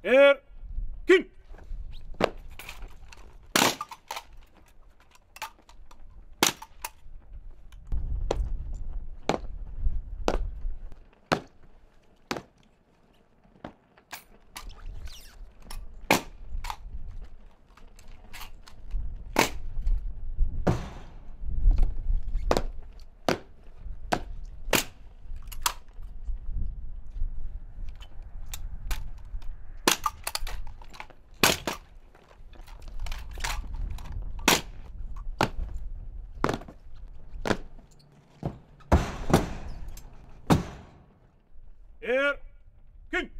Erkin! Erkin!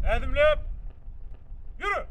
Ädimläp ýöre!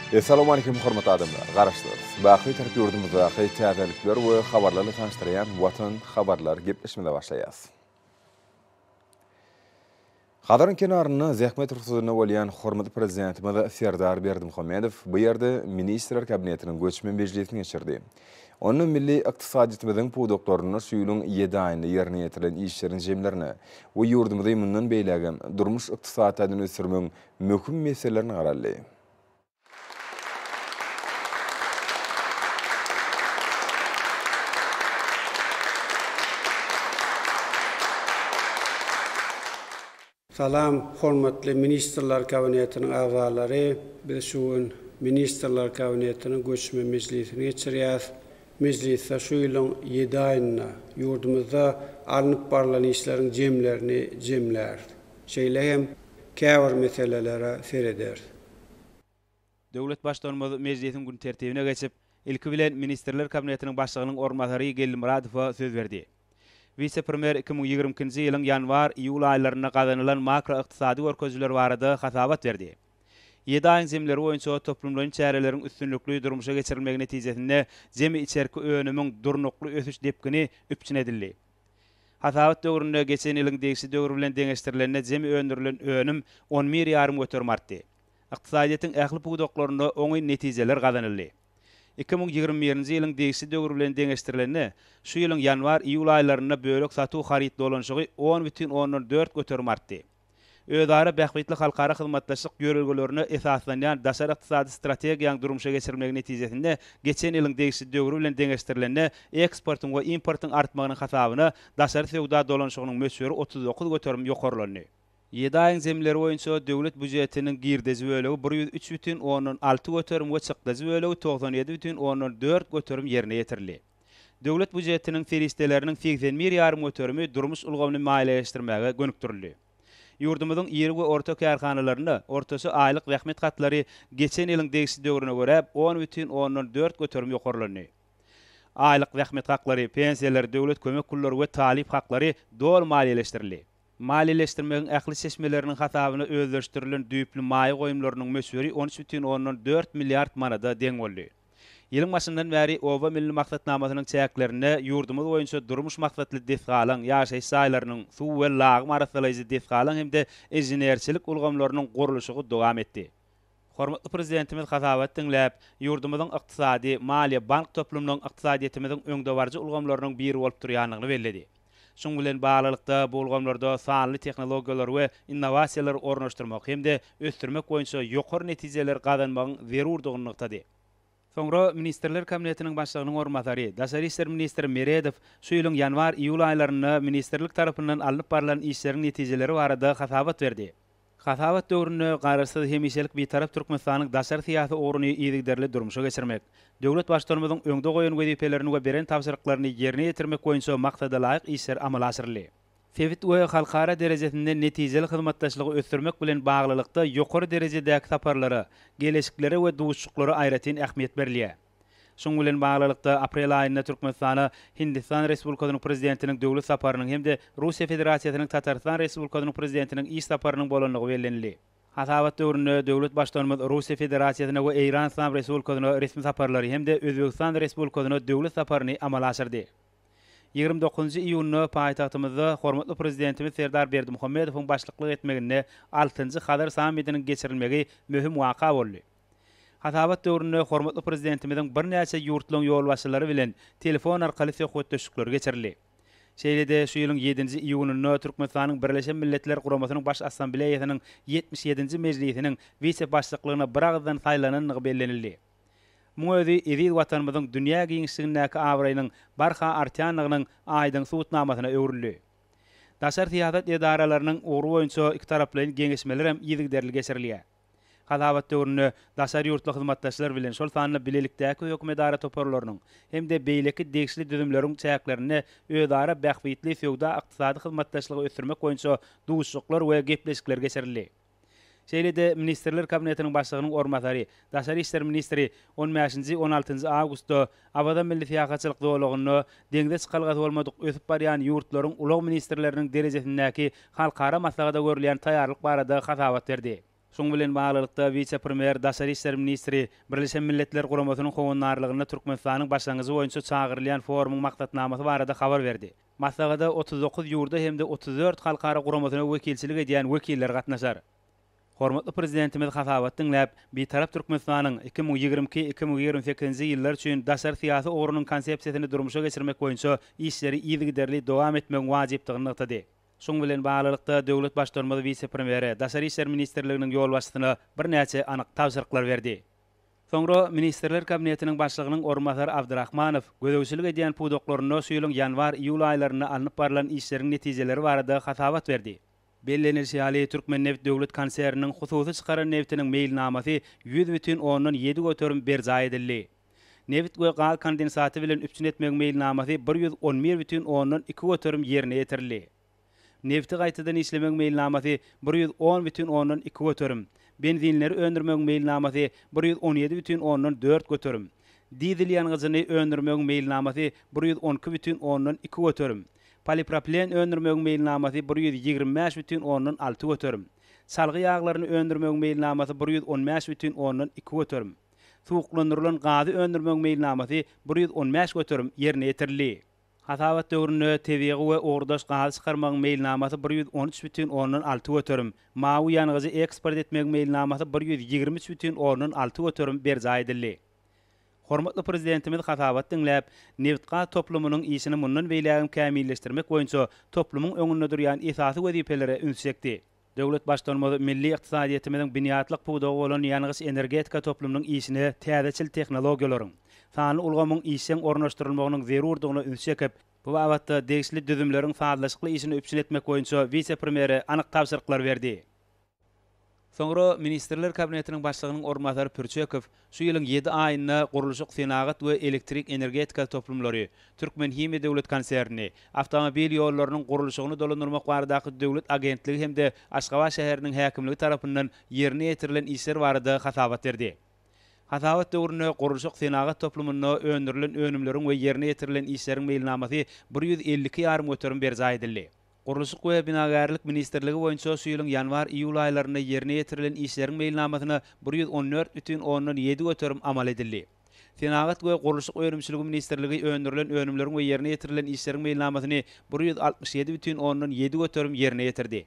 Essalawmaleýkim hormatly adamlar! Garaşsyz, baky Türk ýurdumyzdaky täzelikler we habarlarla tanyşdyrýan Watan habarlar gepleşigimize başlaýas. Hazaryň kenarynda zähmet rugsadynda bolýan hormatly Prezidentimiz Serdar Berdimuhamedow bu ýerde Ministrler Kabinetiniň göçme mejlisini geçirdi. Onda milli ykdysadyýetimiziň pudaklarynda şu ýylyň ýedi aýynda ýerine ýetirilen işleriň jemlerine we ýurdumyzy mundan beýlägem durmuş-ykdysady taýdan ösdürmegiň möhüm meselelerine garaldy. Salam, hormatly Ministrler Kabinetiniň agzalary! Biz şu gün Ministrler Kabinetiniň göçme mejlisini geçirýäris. Mejlisde şu ýylyň ýedi aýynda ýurdumyzda alnyp barlan işleriň jemlerini jemläris. Şeýle hem käbir meselelere serederis. Döwlet Baştutanymyz mejlisiň gün tertibine geçip, ilki bilen Ministrler Kabinetiniň Başlygynyň orunbasary Geldimyradowa söz berdi. Wise-premýer 2022-nji ýylyň ýanwar, iýul aýlarynda gazanylan makroykdysady görkezijiler barada hasabat berdi. Ýedi aýyň jemleri boýunça toplumlaýyn çäreleriň üstünlikli durmuşa geçirilmegi netijesinde jemi içerki önümiň durnukly ösüş depgini üpjün edildi. Hasabat döwründe geçen ýylyň degişli döwri bilen deňeşdirilende jemi öndürilen önüm on bir ýarym göterim artdy. Ykdysadyýetiň ähli pudaklarynda oňyn netijeler gazanyldy. 2021-nji ýylyň degişli döwri bilen deňeşdirilende, şu ýylyň ýanwar-iýul aýlarynda bölek satuw haryt dolanyşygy 10,4 göterim artdy. Özara bähbitli halkara hyzmatdaşlyk ýörelgelerine esaslanýan daşary ykdysady strategiýanyň durmuşa geçirilmegi netijesinde geçen ýylyň degişli döwri bilen deňeşdirilende eksportyň we importyň artmagynyň hasabyna daşary söwda dolanyşygynyň möçberi 39 göterim ýokarlandy. Ýedi aýyň jemleri boýunça döwlet býujetiniň girdeji bölegi 103,6 göterim we çykdajy bölegi 97,4 göterim ýerine ýetirildi. Döwlet býujetiniň serişdeleriniň 81 ýarym göterimi durmuş ulgamyny maliýeleşdirmäge gönükdirildi. Ýurdumyzyň iri we orta kärhanalarynda ortaça aýlyk zähmet haklary geçen ýylyň degişli döwrüne görä 10,4 göterim ýokarlandy. Aýlyk zähmet haklary, pensiýalar, döwlet kömek pullary we talyp haklary doly maliýeleşdirildi. Maliýeleşdirmegiň ähli çeşmeleriniň hasabyna özleşdirilen düýpli maýa goýumlarynyň möçberi 13,4 milliard manada deň boldy. Ýylyň başyndan bäri Oba milli maksatnamasynyň çäklerinde ýurdumyz boýunça durmuş maksatly desgalaryň, ýaşaýyş jaýlarynyň, suw we lagym arassalaýjy desgalaryň hem-de inženerçilik ulgamlarynyň gurluşygy dowam etdi. Hormatly Prezidentimiz hasabat diňläp, ýurdumyzyň ykdysady, maliýe, bank toplumynyň ykdysadyýetimiziň öňdebaryjy ulgamlarynyň biri bolup durýandygyny belledi. Şunuň bilen baglylykda, bu ulgamlarda sanly tehnologiýalary we innowasiýalary ornaşdyrmak hem-de ösdürmek boýunça ýokary netijeleri gazanmagyň zerurdygyny nygtady. Soňra Ministrler Kabinetiniň Başlygynyň orunbasary, daşary işler ministri Meredow şu ýylyň ýanwar-iýul aýlarynda ministrlik tarapyndan alnyp barlan işleriň netijeleri barada hasabat berdi. Hasabat döwründe Garaşsyz, hemişelik Bitarap Türkmenistanyň daşary syýasy ugruny yzygiderli durmuşa geçirmek, döwlet Baştutanymyzyň öňde goýan wezipelerini we beren tabşyryklaryny ýerine ýetirmek boýunça maksadalaýyk işler amala aşyryldy. Sebit we halkara derejesinde netijeli hyzmatdaşlygy ösdürmek bilen baglylykda ýokary derejedäki saparlara, geleşiklere we duşuşyklara aýratyn ähmiýet berilýär. Şunuň bilen baglylykda, aprel aýynda Türkmenistana Hindistan Respublikasynyň Prezidentiniň döwlet saparynyň hem-de Russiýa Federasiýasynyň Tatarystan Respublikasynyň Prezidentiniň iş saparynyň bolandygy bellenildi. Hasabat döwründe döwlet Baştutanymyz Russiýa Federasiýasyna we Eýran Yslam Respublikasyna resmi saparlary hem-de Özbegistan Respublikasyna döwlet saparyny amala aşyrdy. 29 iýunda paýtagtymyzda hormatly Prezidentimiz Serdar Berdimuhamedowyň başlyklyk etmeginde altynjy Hazar sammitiniň geçirilmegi möhüm waka boldy. Hasabat döwründe hormatly Prezidentimiziň birnäçe ýurtlaryň ýolbaşçylary bilen telefon arkaly söhbetdeşlikleri geçirildi. Şeýle-de şu ýylyň ýedinji iýunynda Türkmenistanyň Birleşen Milletler Guramasynyň Baş Assambleýasynyň 77-nji mejlisiniň wise-başlyklygyna biragyzdan saýlanandygy bellenildi. Muň özi eziz Watanymyzyň dünýä giňişligindäki abraýynyň barha artýandygynyň aýdyň subutnamasyna öwrüldi. Daşary syýasat edaralarynyň ugry boýunça ikitaraplaýyn geňeşmelerem yzygiderli geçirilýär. Hasabat döwründe daşary ýurtly hyzmatdaşlar bilen, şol sanda bilelikdäki hökümetara toparlarynyň hem-de beýleki degişli düzümleriň çäklerinde özara bähbitli söwda-ykdysady hyzmatdaşlygy ösdürmek boýunça duşuşyklar we gepleşikler geçirildi. Şeýle-de Ministrler Kabinetiniň Başlygynyň orunbasary, daşary işler ministri on bäşinji, on altynjy awgustda Awaza milli syýahatçylyk zolagynda deňze çykalgasy bolmadyk ösüp barýan ýurtlaryň ulag ministrleriniň derejesindäki halkara maslahata görülýän taýýarlyk barada hasabat berdi. Şunuň bilen baglylykda, wise-premýer, daşary işler ministri Birleşen Milletler Guramasynyň howandarlygynda Türkmenistanyň başlangyjy boýunça çagyrylýan forumyň maksatnamasy barada habar berdi. Maslahata 39 ýurda hem-de 34 halkara guramasyna wekilçilik edýän wekiller gatnaşar. Hormatly Prezidentimiz hasabat diňläp, Bitarap Türkmenistanyň 2022, 2028-nji ýyllar üçin daşary syýasy ugrunyň Konsepsiýasyny durmuşa geçirmek boýunça işleri yzygiderli dowam etmegiň wajypdygyny nygtady. Şunuň bilen baglylykda, döwlet Baştutanymyz wise-premýere, Daşary işler ministrliginiň ýolbaşçysyna birnäçe anyk tabşyryklar berdi. Soňra Ministrler Kabinetiniň Başlygynyň orunbasary Abdyrahmanow gözegçilik edýän pudaklarynda şu ýylyň ýanwar-iýul aýlarynda alnyp barlan işleriň netijeleri barada hasabat berdi. Bellenilişi ýaly, Türkmennebit döwlet konserniniň hususy çykaran nebitiniň meýilnamasy 100,7 göterim berjaý edildi. Nebit we gaz kondensaty bilen üpjün etmegiň meýilnamasy 111,2 göterim ýerine ýetirildi. Nebiti gaýtadan işlemegiň meýilnamasy 110,2 göterim, benzinleri öndürmegiň meýilnamasy 117,4 göterim, dizel ýangyjyny öndürmegiň meýilnamasy 112,2 göterim, polipropilen öndürmegiň meýilnamasy 125,6 göterim, çalgy ýaglaryny öndürmegiň meýilnamasy 115,2 göterim, suwuklandyrylan gazy öndürmegiň meýilnamasy 115 göterim ýerine ýetirildi. Hasabat döwründe tebigy we ugurdaş gazy çykarmagyň meýilnamasy 113,6 göterim, mawy ýangyjy eksport etmegiň meýilnamasy 123,6 göterim berjaý edildi. Hormatly Prezidentimiz hasabat diňläp, nebitgaz toplumynyň işini mundan beýlägem kämilleşdirmek boýunça toplumyň öňünde durýan esasy wezipelere üns çekdi. Döwlet Baştutanymyz milli ykdysadyýetimiziň binýatlyk pudagy bolan ýangyç-energetika toplumynyň işine täzeçil tehnologiýalaryň, sanly ulgamyň işjeň ornaşdyrylmagynyň zerurdygyna üns çekip, bu babatda degişli düzümleriň sazlaşykly işini üpjün etmek boýunça wise-premýere anyk tabşyryklary berdi. Soňra Ministrler Kabinetiniň Başlygynyň orunbasary Pürçekow şu ýylyň ýedi aýynda gurluşyk-senagat we elektrik energetika toplumlary, Türkmenhimiýa döwlet konserni, Awtomobil ýollarynyň gurluşygyny dolandyrmak baradaky döwlet agentligi hem-de Aşgabat şäheriniň häkimligi tarapyndan ýerine ýetirilen işler barada hasabat berdi. Hasabat döwründe gurluşyk-senagat toplumynda öndürilen önümleriň we ýerine ýetirilen işleriň meýilnamasy 152 ýarym göterim berjaý edildi. Gurluşyk we binagärlik ministrligi boýunça şu ýylyň ýanwar-iýul aýlarynda ýerine ýetirilen işleriň meýilnamasyna 114,7 göterim amal edildi. Senagat we gurluşyk önümçiligi ministrligi öndürilen önümleriň we ýerine ýetirilen işleriň meýilnamasyny 167,7 göterim ýerine ýetirdi.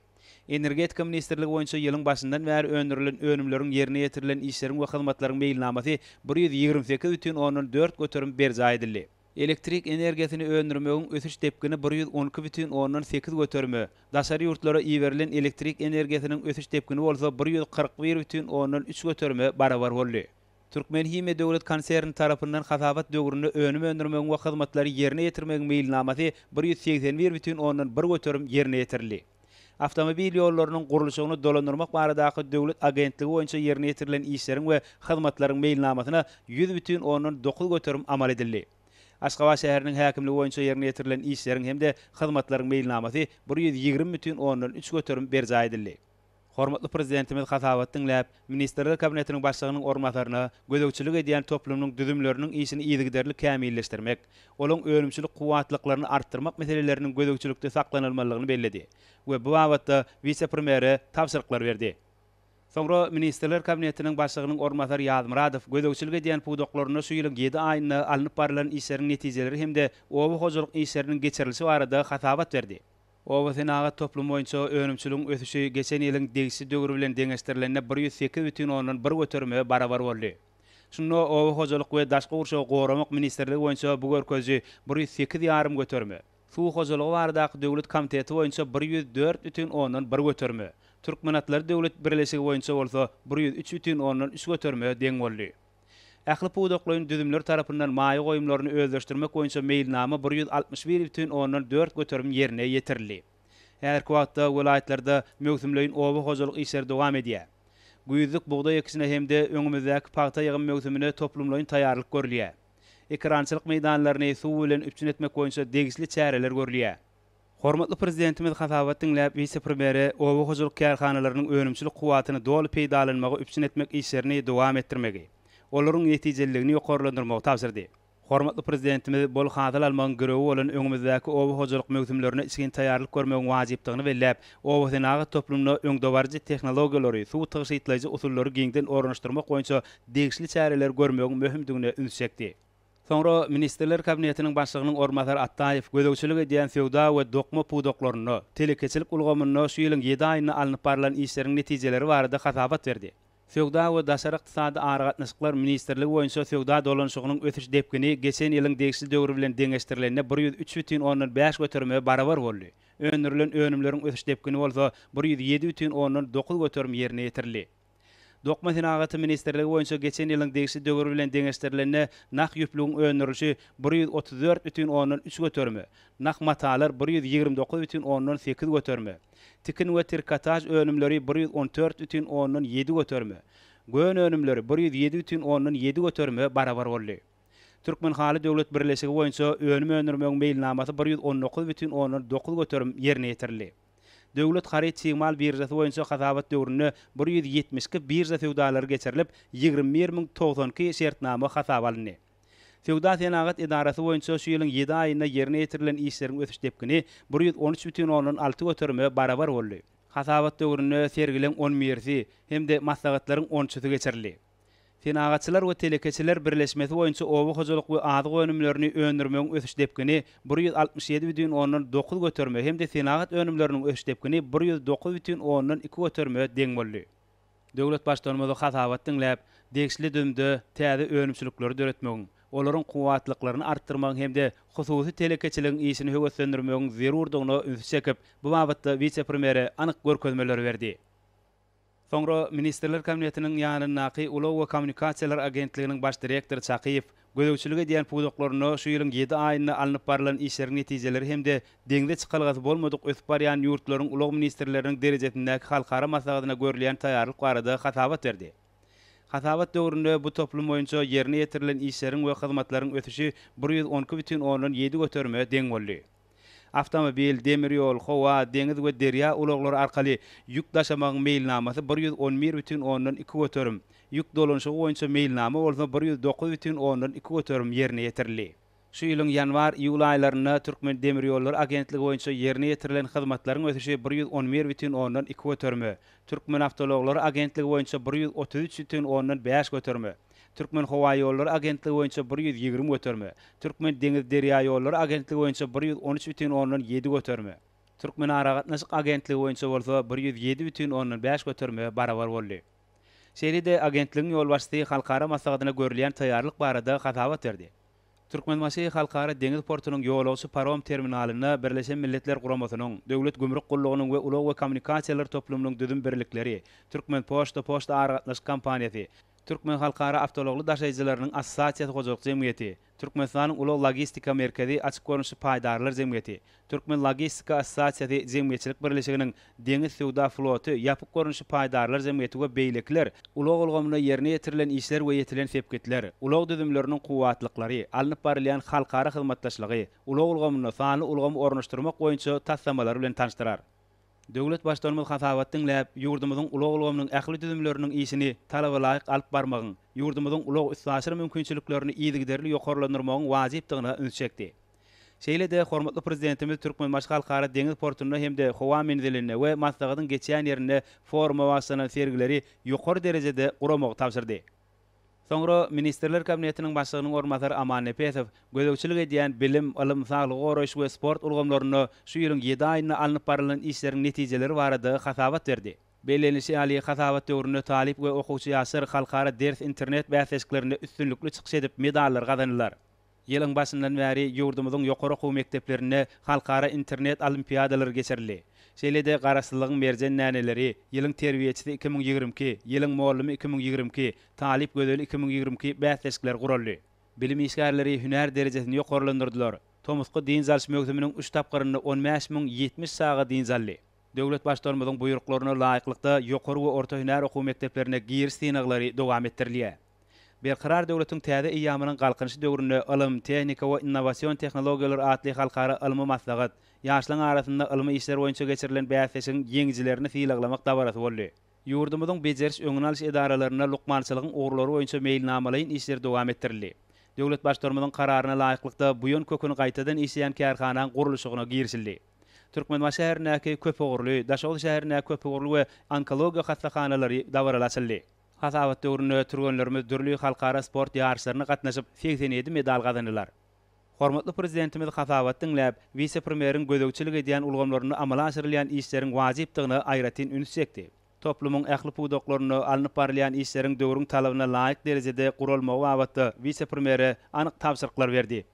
Energetika ministrligi boýunça ýylyň başyndan bäri öndürilen önümleriň ýerine ýetirilen işleriň we hyzmatlaryň meýilnamasy 128,4 göterim berjaý edildi. Elektrik energiýasyny öndürmegiň ösüş depgini 112,8 göterime, daşary ýurtlara iberilen elektrik energiýasynyň ösüş depgini bolsa 141,3 göterime barabar boldy. Türkmenhimiýa döwlet konserni tarapyndan hasabat döwründe önüm öndürmegiň we hyzmatlary ýerine ýetirmegiň meýilnamasy 181 bütin ondan bir göterim ýerine ýetirildi. Awtomobil ýollarynyň gurluşygyny dolandyrmak baradaky döwlet agentligi boýunça ýerine ýetirilen işleriň we hyzmatlaryň meýilnamasyna 100 bütin ondan 9 göterim amal edildi. Aşgabat şäheriniň häkimligi boýunça ýerine ýetirilen işleriň hem-de hyzmatlaryň meýilnamasy 120 bütin ondan 3 göterim berjaý edildi. Hormatly Prezidentimiz hasabat diňläp, Ministrler Kabinetiniň Başlygynyň orunbasaryna gözegçilik edýän toplumynyň düzümleriniň işini yzygiderli kämilleşdirmek, olaň önümçilik kuwwatlyklaryny artdyrmak meseleleriniň gözegçilikde saklanylmalydygyny belledi we bu babatda wise-premýere tabşyryklar berdi. Soňra Ministrler Kabinetiniň Başlygynyň orunbasary Ýazmyradow gözegçilik edýän pudaklarynda şu ýylyň ýedi aýynda alnyp barylan işleriň netijeleri hem-de oba hojalyk işleriniň geçirilişi barada hasabat berdi. Oba senagat toplumy boýunça önümçiligiň ösüşi geçen ýylyň degişli döwri bilen deňeşdirilende 108 bütin ondan bir göterime barabar boldy. Şunda Oba hojalyk we daşky gurşawy goramak ministrligi boýunça bu görkeziji 108 ýarym göterime, Suw hojalygy baradaky döwlet komiteti boýunça 104 bütin ondan bir göterime, Türkmenatlary döwlet birleşigi boýunça bolsa 103 bütin ondan üç göterime deň boldy. Ähli pudaklaýyn düzümler tarapyndan maýa goýumlaryny özleşdirmek boýunça meýilnama 161 bütin ondan 4 göterim ýerine ýetirildi. Häzirki wagtda welaýatlarda möwsümleýin oba hojalyk işleri dowam edýär. Güýzlük bugdaý ekişine hem-de öňümizdäki pagta ýygym möwsümine toplumlaýyn taýýarlyk görülýär. Ekerançylyk meýdanlaryny suw bilen üpjün etmek boýunça degişli çäreler görülýär. Hormatly Prezidentimiz hasabat diňläp, wise-premýere oba hojalyk kärhanalarynyň önümçilik kuwwatyny doly peýdalanmagy üpjün etmek işlerini dowam etdirmegi, olaryň netijeliligini ýokarlandyrmagy tabşyrdy. Hormatly Prezidentimiz bol hasyl almagyň girewi bolan öňümizdäki oba hojalyk möwsümlerine içgin taýýarlyk görmegiň wajypdygyny belläp, obasenagat toplumynda öňdebaryjy tehnologiýalary, suw tygşytlaýjy usullary giňden ornaşdyrmak boýunça degişli çäreleri görmegiň möhümdigine ünsi çekdi. Soňra Ministrler Kabinetiniň Başlygynyň orunbasary Atdaýew gözegçilik edýän söwda we dokma pudaklarynda, telekeçilik ulgamynda şu ýylyň ýedi aýynda alnyp barlan işleriň netijeleri barada hasabat berdi. Söwda we daşary ykdysady aragatnaşyklar ministrligi boýunça söwda dolanyşygynyň ösüş depgini geçen ýylyň degişli döwri bilen deňeşdirilende 103 bütin ondan bäş göterime barabar boldy. Öndürilen önümleriň ösüş depgini bolsa 107 bütin ondan 9 göterim ýerine ýetirildi. Dokma senagaty ministrligi boýunça geçen ýylyň degişli döwri bilen deňeşdirilende nah ýüplügiň öndürilişi 134 bütin ondan 3 göterime, nah matalar 129 bütin ondan 8 göterime, tikin we trikotaž önümleri 114 bütin ondan 7 göterime, gön önümleri 107 bütin ondan 7 göterime barabar boldy. Türkmenhaly döwlet birleşigi boýunça önüm öndürmegiň meýilnamasy 119 bütin ondan 9 göterim ýerine ýetirildi. Döwlet haryt çig mal biržasy boýunça hasabat döwründe 172 birža söwdalary geçirilip, 21 092 şertnama hasaba alyndy. Söwda senagat edarasy boýunça şu ýylyň 7 aýynda ýerine ýetirilen işleriň ösüş depgini 113 bütin ondan 6 göterime barabar boldy. Hasabat döwründe sergileň 11-si hem-de maslahatlaryň 13-üsi geçirildi. Senagatçylar we telekeçiler birleşmesi boýunça oba hojalyk we azyk önümlerini öndürmegiň ösüş depgini 167 bütin ondan 9 göterime hem-de senagat önümleriniň ösüş depgini 109 bütin ondan 2 göterime deň boldy. Döwlet Baştutanymyz hasabat diňläp, degişli düzümde täze önümçilikleri döretmegiň, olaryň kuwwatlyklaryny artdyrmagyň hem-de hususy telekeçiligiň işini höweslendirmegiň zerurdygyna ünsi çekip, bu babatda wise-premýere anyk görkezmeleri berdi. Soňra Ministrler Kabinetiniň ýanyndaky Ulag we kommunikasiýalar agentliginiň baş direktory Çakyýew gözegçilik edýän pudaklarynda şu ýylyň ýedi aýynda alnyp barlan işleriň netijeleri hem-de deňze çykalgasy bolmadyk ösüp barýan ýurtlaryň ulag ministrleriniň derejesindäki halkara maslahatyna görülýän taýýarlyk barada hasabat berdi. Hasabat döwründe bu toplum boýunça ýerine ýetirilen işleriň we hyzmatlaryň ösüşi 112 bütin ondan 7 göterime deň boldy. Awtomobil, demir ýol, howa, deňiz we derýa ulaglary arkaly ýük daşamagyň meýilnamasy 111 bütin ondan 2 göterim, ýük dolanyşygy boýunça meýilnama bolsa 109 bütin ondan 2 göterim ýerine ýetirildi. Şu ýylyň ýanwar-iýul aýlarynda Türkmendemirýollary agentligi boýunça ýerine ýetirilen hyzmatlaryň ösüşi 111 bütin ondan 2 göterime, Türkmenawtoulaglary agentligi boýunça 133 bütin ondan 5 göterime, Türkmenhowaýollary agentligi boýunça 120 göterime, Türkmendeňizderýaýollary agentligi boýunça 113 bütin ondan 7 göterime, Türkmenaragatnaşyk agentligi boýunça bolsa 107 bütin ondan 5 göterime barabar boldy. Şeýle-de agentligiň ýolbaşçysy halkara maslahatyna görülýän taýýarlyk barada hasabat berdi. Türkmenbaşy Halkara deňiz portunyň ýolagçy parom terminalynda Birleşen Milletler Guramasynyň, Döwlet gümrük gullugynyň we ulag we kommunikasiýalar toplumynyň düzüm birlikleri, Türkmenpoçta poçta aragatnaşyk kompaniýasy, Türkmen halkara awtoulagly daşaýjylarynyň assosiasiýasy hojalyk jemgyýeti, Türkmenistanyň Ulag-logistika merkezi açyk görnüşli paýdarlar jemgyýeti, Türkmen logistika assosiasiýasy jemgyýetçilik birleşiginiň Deňiz söwda floty ýapyk görnüşli paýdarlar jemgyýeti we beýlekiler ulag ulgamynda ýerine ýetirilen işler we ýetilen sepgitler, ulag düzümleriniň kuwwatlyklary, alnyp barylýan halkara hyzmatdaşlygy, ulag ulgamynda sanly ulgamy ornaşdyrmak boýunça taslamalar bilen tanyşdyrar. Döwlet Baştutanymyz hasabat diňläp, ýurdumyzyň ulag ulgamynyň ähli düzümleriniň işini talabalaýyk alyp barmagyň, ýurdumyzyň ulag-üstaşyr mümkinçiliklerini yzygiderli ýokarlandyrmagyň wajypdygyna üns çekdi. Şeýle-de hormatly Prezidentimiz Türkmenbaşy Halkara deňiz portunda hem-de howa menzilinde we maslahatyň geçýän ýerinde foruma bagyşlanan sergileri ýokary derejede guramagy tabşyrdy. Soňra Ministrler Kabinetiniň Başlygynyň orunbasary Aman Nepesow gözegçilik edýän bilim, ylym, saglygy goraýyş we sport ulgamlarynda şu ýylyň ýedi aýynda alnyp barylan işleriň netijeleri barada hasabat berdi. Bellenilişi ýaly, hasabat döwründe talyp we okuwçy ýaşlar halkara ders internet bäsleşiklerinde üstünlikli çykyş edip, medallar gazandylar. Ýylyň başyndan bäri ýurdumyzyň ýokary okuw mekdeplerinde halkara internet olimpiadalary geçirildi. Şeýle-de Garaşsyzlygyň merjen däneleri, Ýylyň terbiýeçisi 2022, Ýylyň mugallymy 2022, Talyp gözeli 2022 bäsleşikleri guraldy. Bilim işgärleri hünär derejesini ýokarlandyrdylar. Tomusky dynç alyş möwsüminiň üç tapgyrynda 15 070 çaga dynç aldy. Döwlet Baştutanymyzyň buýruklaryna laýyklykda ýokary we orta hünär okuw mekdeplerine giriş synaglary dowam etdirilýär. Berkarar döwletiň täze eýýamynyň Galkynyşy döwründe ylym, tehnika we innowasion tehnologiýalar atly halkara ylmy maslahat, ýaşlaryň arasynda ylmy işler boýunça geçirilen bäsleşigiň ýeňijilerini sylaglamak dabarasy boldy. Ýurdumyzyň bejeriş-öňüni alyş edaralarynda lukmançylygyň ugurlary boýunça meýilnamalaýyn işler dowam etdirildi. Döwlet Baştutanymyzyň Kararyna laýyklykda, buýan köküni gaýtadan işleýän kärhanaň gurluşygyna girişildi. Türkmenbaşy şäherindäki köpugurly, Daşoguz şäherindäki köpugurly we onkologiýa hassahanalary dabaraly açyldy. Hasabat döwründe türgenlerimiz dürli halkara sport ýaryşlaryna gatnaşyp, 87 medal gazandylar. Hormatly Prezidentimiz hasabat diňläp, wise-premýeriň gözegçilik edýän ulgamlarynda amala aşyrylýan işleriň wajypdygyna aýratyn üns çekdi. Toplumyň ähli pudaklarynda alnyp barylýan işleriň döwrüň talabyna laýyk derejede guralmagy babatda wise-premýere anyk tabşyryklar berdi.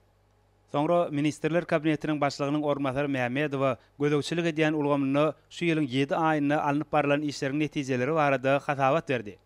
Soňra Ministrler Kabinetiniň Başlygynyň orunbasary Mämmedowa gözegçilik edýän ulgamynda şu ýylyň ýedi aýynda alnyp barlan işleriň netijeleri barada hasabat berdi.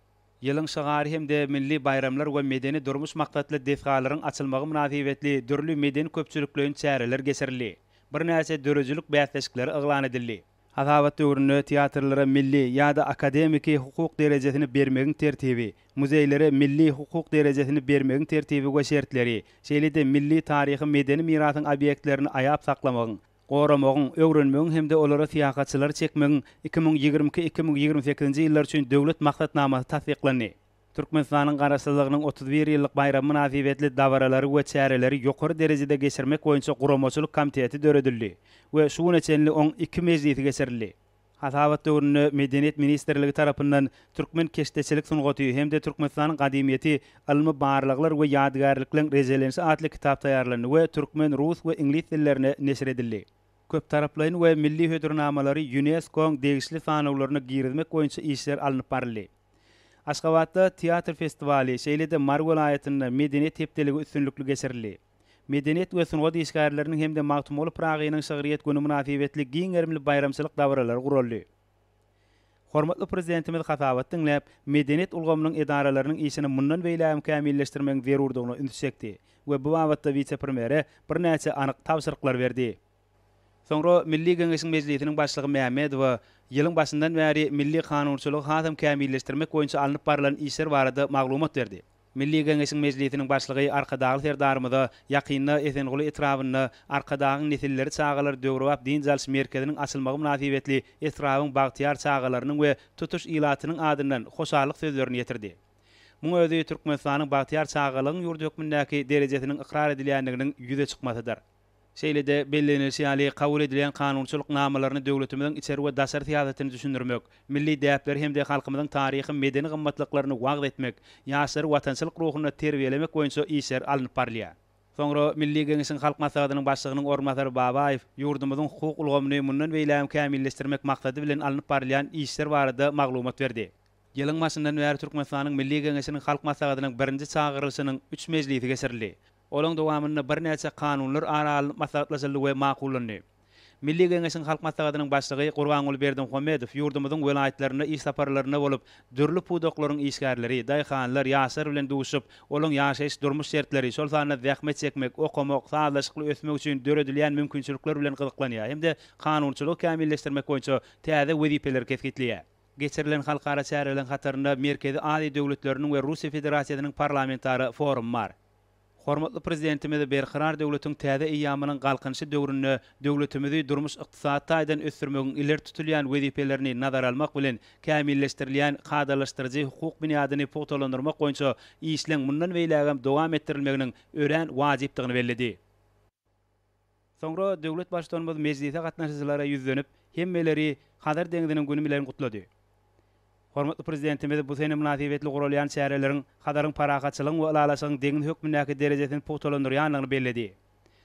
Ýylyň şygary hem-de milli baýramlar we medeni-durmuş maksatly desgalaryň açylmagy mynasybetli dürli medeni-köpçülikleýin çäreler geçirildi. Birnäçe döredijilik bäsleşikleri yglan edildi. Hasabat döwründe teatrlara milli ýa-da akademiki hukuk derejesini bermegiň tertibi, muzeýlere milli hukuk derejesini bermegiň tertibi we şertleri, şeýle-de milli taryhy-medeni mirasyň obýektlerini aýap saklamagyň, goramagyň, öwrenmegiň hem-de olara syýahatçylary çekmegiň 2022, 2028-nji ýyllar üçin Döwlet maksatnamasy tassyklandy. Türkmenistanyň Garaşsyzlygynyň 31 ýyllyk baýramy mynasybetli dabaralary we çäreleri ýokary derejede geçirmek boýunça guramaçylyk komiteti döredildi we şu güne çenli oň iki mejlisi geçirildi. Hasabat döwründe Medeniýet ministrligi tarapyndan Türkmen keşdeçilik sungaty hem-de Türkmenistanyň gadymyýeti, ylmy barlaglar we ýadygärlikleň rejelenişi atly kitap taýýarlandy we türkmen, rus we iňlis dillerinde neşir edildi. Köptaraplaýyn we milli hödürnamalary ÝUNESKO-nyň degişli sanawlaryna girizmek boýunça işler alnyp baryldy. Aşgabatda teatr festiwaly, şeýle-de Mary welaýatynda Medeniýet hepdeligi üstünlikli geçirildi. Medeniýet we sungat işgärleriniň hem-de Magtymguly Pyragynyň şygryýet güni mynasybetli giň gerimli baýramçylyk dabaralary guraldy. Hormatly Prezidentimiz hasabat diňläp, medeniýet ulgamynyň edaralarynyň işini mundan beýlägem kämilleşdirmegiň zerurdygyna ünsi çekdi we bu babatda wise-premýere birnäçe anyk tabşyryklar berdi. Soňra Milli Geňeşiň Mejlisiniň Başlygy Mämmedowa ýylyň başyndan bäri milli kanunçylygy hasam kämilleşdirmek boýunça alnyp barlan işler barada maglumat berdi. Milli Geňeşiň Mejlisiniň Başlygy Arkadagly Serdarymyza ýakynda Esenguly etrabynda Arkadagyň nesilleri çagalar döwrebap dynç alyş merkeziniň açylmagy mynasybetli etrabyň bagtyýar çagalarynyň we tutuş ilatynyň adyndan hoşallyk sözlerini ýetirdi. Muň özi Türkmenistanyň bagtyýar çagalygyň ýurdy hökmündäki derejesiniň ykrar edilýändiginiň ýüze çykmasydyr. Şeýle-de, bellenilişi ýaly, kabul edilýän kanunçylyk namalaryny döwletimiziň içeri we daşary syýasatyny düşündirmek, milli däpleri hem-de halkymyzyň taryhy-medeni gymmatlyklaryny wagyz etmek, ýaşlary watançylyk ruhunda terbiýelemek boýunça işler alnyp barylýar. Soňra Milli Geňeşiň Halk Maslahatynyň Başlygynyň orunbasary Babaýew ýurdumyzyň hukuk ulgamyny mundan beýlägem kämilleşdirmek maksady bilen alnyp barylýan işler barada maglumat berdi. Ýylyň başyndan bäri Türkmenistanyň Milli Geňeşiniň Halk Maslahatynyň birinji çagyrylyşynyň üç mejlisi geçirildi. Olaň dowamynda birnäçe kanunlar ara alnyp maslahatlaşyldy we makullandy. Milli Geňeşiň Halk Maslahatynyň Başlygy Gurbanguly Berdimuhamedow ýurdumyzyň welaýatlarynda iş saparlarynda bolup, dürli pudaklaryň işgärleri, daýhanlar, ýaşlar bilen duşup, olaň ýaşaýyş-durmuş şertleri, şol sanda zähmet çekmek, okamak, sazlaşykly ösmek üçin döredilýän mümkinçilikler bilen gyzyklanýar hem-de kanunçylygy kämilleşdirmek boýunça täze wezipeleri kesgitleýär. Geçirilen halkara çäreleriň hatarynda Merkezi Aziýa döwletleriniň we Russiýa Federasiýasynyň parlamentara forumy bar. Hormatly Prezidentimiz Berkarar döwletiň täze eýýamynyň Galkynyşy döwründe döwletimizi durmuş-ykdysady taýdan ösdürmegiň ileri tutulýan wezipelerini nazara almak bilen, kämilleşdirilýän kadalaşdyryjy hukuk binýadyny pugtalandyrmak boýunça işleň mundan beýlägem dowam etdirilmeginiň örän wajypdygyny belledi. Soňra döwlet Baştutanymyz mejlise gatnaşyjylara ýüzlenip, hemmeleri Hazar deňziniň güni bilen gutlady. Hormatly Prezidentimiz bu sene mynasybetli guralýan çäreleriň Hazaryň parahatçylygyň we ylalaşygyň deňzi hökmündäki derejesini pugtalandyrýandygyny belledi.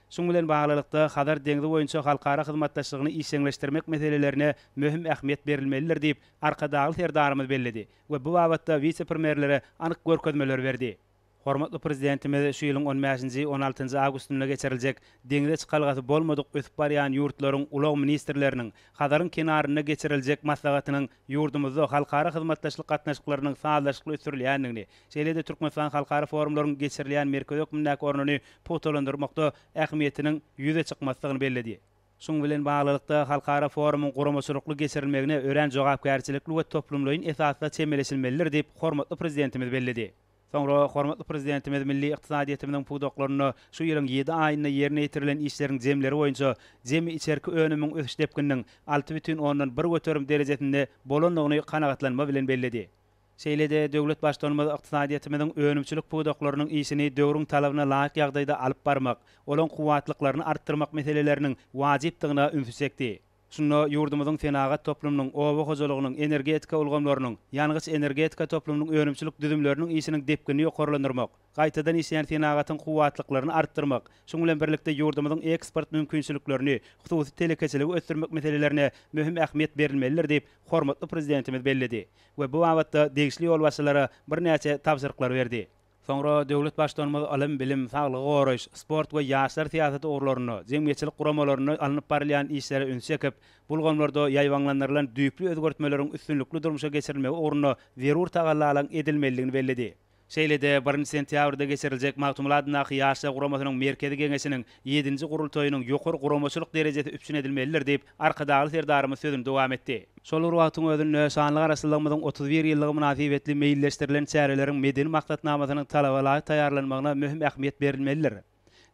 Şunuň bilen baglylykda, Hazar deňzi boýunça halkara hyzmatdaşlygyny işjeňleşdirmek meselelerine möhüm ähmiýet berilmelidir diýip, Arkadagly Serdarymyz belledi we bu babatda wise-premýerlere anyk görkezmeleri berdi. Hormatly Prezidentimiz şu ýylyň on bäşinji, on altynjy awgustynda geçiriljek deňze çykalgasy bolmadyk ösüp barýan ýurtlaryň ulag ministrleriniň Hazaryň kenarynda geçiriljek maslahatynyň ýurdumyzda halkara hyzmatdaşlyk gatnaşyklarynyň sazlaşykly ösdürilýändigini, şeýle-de Türkmenistan halkara forumlaryň geçirilýän merkezi hökmündäki ornuny pugtalandyrmakda ähmiýetiniň ýüze çykmasdygyny belledi. Şunuň bilen baglylykda, halkara forumyň guramaçylykly geçirilmegine örän jogapkärçilikli we toplumlaýyn esasda çemeleşilmelidir diýip, hormatly Prezidentimiz belledi. Soňra hormatly Prezidentimiz milli ykdysadyýetimiziň pudaklarynda şu ýylyň ýedi aýynda ýerine ýetirilen işleriň jemleri boýunça jemi içerki önümiň ösüş depgininiň 6,1% derejesinde bolandygyny kanagatlanma bilen belledi. Şeýle-de döwlet Baştutanymyz ykdysadyýetimiziň önümçilik pudaklarynyň işini döwrüň talabyna laýyk ýagdaýda alyp barmak, olaň kuwwatlyklaryny artdyrmak meseleleriniň wajypdygyna ünsi çekdi. Şunda ýurdumyzyň senagat toplumynyň, oba hojalygynyň, energetika ulgamlarynyň, ýangyç-energetika toplumynyň önümçilik düzümleriniň işiniň depginini ýokarlandyrmak, gaýtadan işleýän senagatyň kuwwatlyklaryny artdyrmak, şunuň bilen birlikde ýurdumyzyň eksport mümkinçiliklerini, hususy telekeçiligi ösdürmek meselelerine möhüm ähmiýet berilmelidir diýip, hormatly Prezidentimiz belledi we bu babatda degişli ýolbaşçylara birnäçe tabşyryklary berdi. Soňra döwlet Baştutanymyz ylym-bilim, saglygy goraýyş, sport we ýaşlar syýasaty ugurlarynda, jemgyýetçilik guramalarynda alnyp barylýan işlere ünsi çekip, bu ulgamlarda ýaýbaňlandyrylan düýpli özgertmeleriň üstünlikli durmuşa geçirilmegi ugrunda zerur tagallalaryň edilmelidigini belledi. Şeýle-de, birinji sentýabrda geçiriljek Magtymguly adyndaky Ýaşlar guramasynyň Merkezi Geňeşiniň ýedinji gurultaýynyň ýokary guramaçylyk derejesi üpjün edilmelidir diýip, Arkadagly Serdarymyz sözüni dowam etdi. Şol bir wagtyň özünde, şanly Garaşsyzlygymyzyň 31 ýyllygy mynasybetli meýilleşdirilen çäreleriň medeni maksatnamasynyň talaba laýyk taýýarlanmagyna möhüm ähmiýet berilmelidir.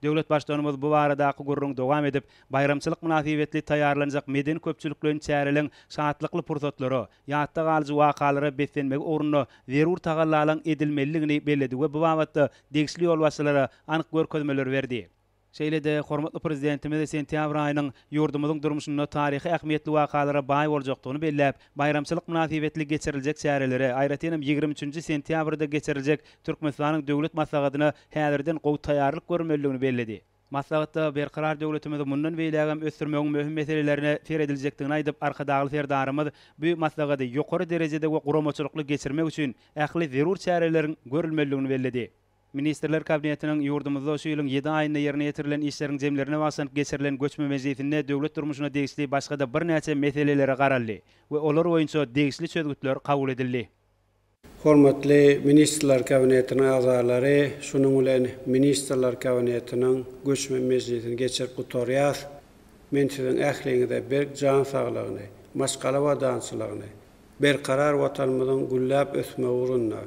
Döwlet Baştutanymyz bu baradaky gürrüňi dowam edip, baýramçylyk mynasybetli taýýarlanjak medeni-köpçülikleýin çäreleň şatlykly pursatlara, ýatda galyjy wakalara beslenmegi ugrunda zerur tagallalaryň edilmelidigini belledi we bu babatda degişli ýolbaşçylara anyk görkezmeleri berdi. Şeýle-de hormatly Prezidentimiz sentýabr aýynyň ýurdumyzyň durmuşynda taryhy ähmiýetli wakalara baý boljakdygyny belläp, baýramçylyk mynasybetli geçiriljek çärelere, aýratynam 23 nji sentýabrda geçiriljek Türkmenistanyň Döwlet Maslahatyna häzirden gowy taýýarlyk görülmelidigini belledi. Maslahatda Berkarar döwletimizi mundan beýlägem ösdürmegiň möhüm meselelerine serediljekdigini aýdyp, Arkadagly Serdarymyz bu maslahaty ýokary derejede we guramaçylykly geçirmek üçin ähli zerur çäreleriň görülmelidigini belledi. Ministrler Kabinetiniň ýurdumyzda şu ýylyň ýedi aýynda ýerine ýetirilen işleriň jemlerine bagyşlanyp geçirilen göçme mejlisinde döwlet durmuşyna degişli başga-da birnäçe meselelere garaldy we olar boýunça degişli çözgütler kabul edildi. Hormatly Ministrler Kabinetiniň agzalary, şunuň bilen Ministrler Kabinetiniň göçme mejlisini geçirip gutarýas. Men siziň ähliňize berk jan saglygyny, maşgala abadançylygyny, Berkarar Watanymyzyň gülläp ösmegi ugrunda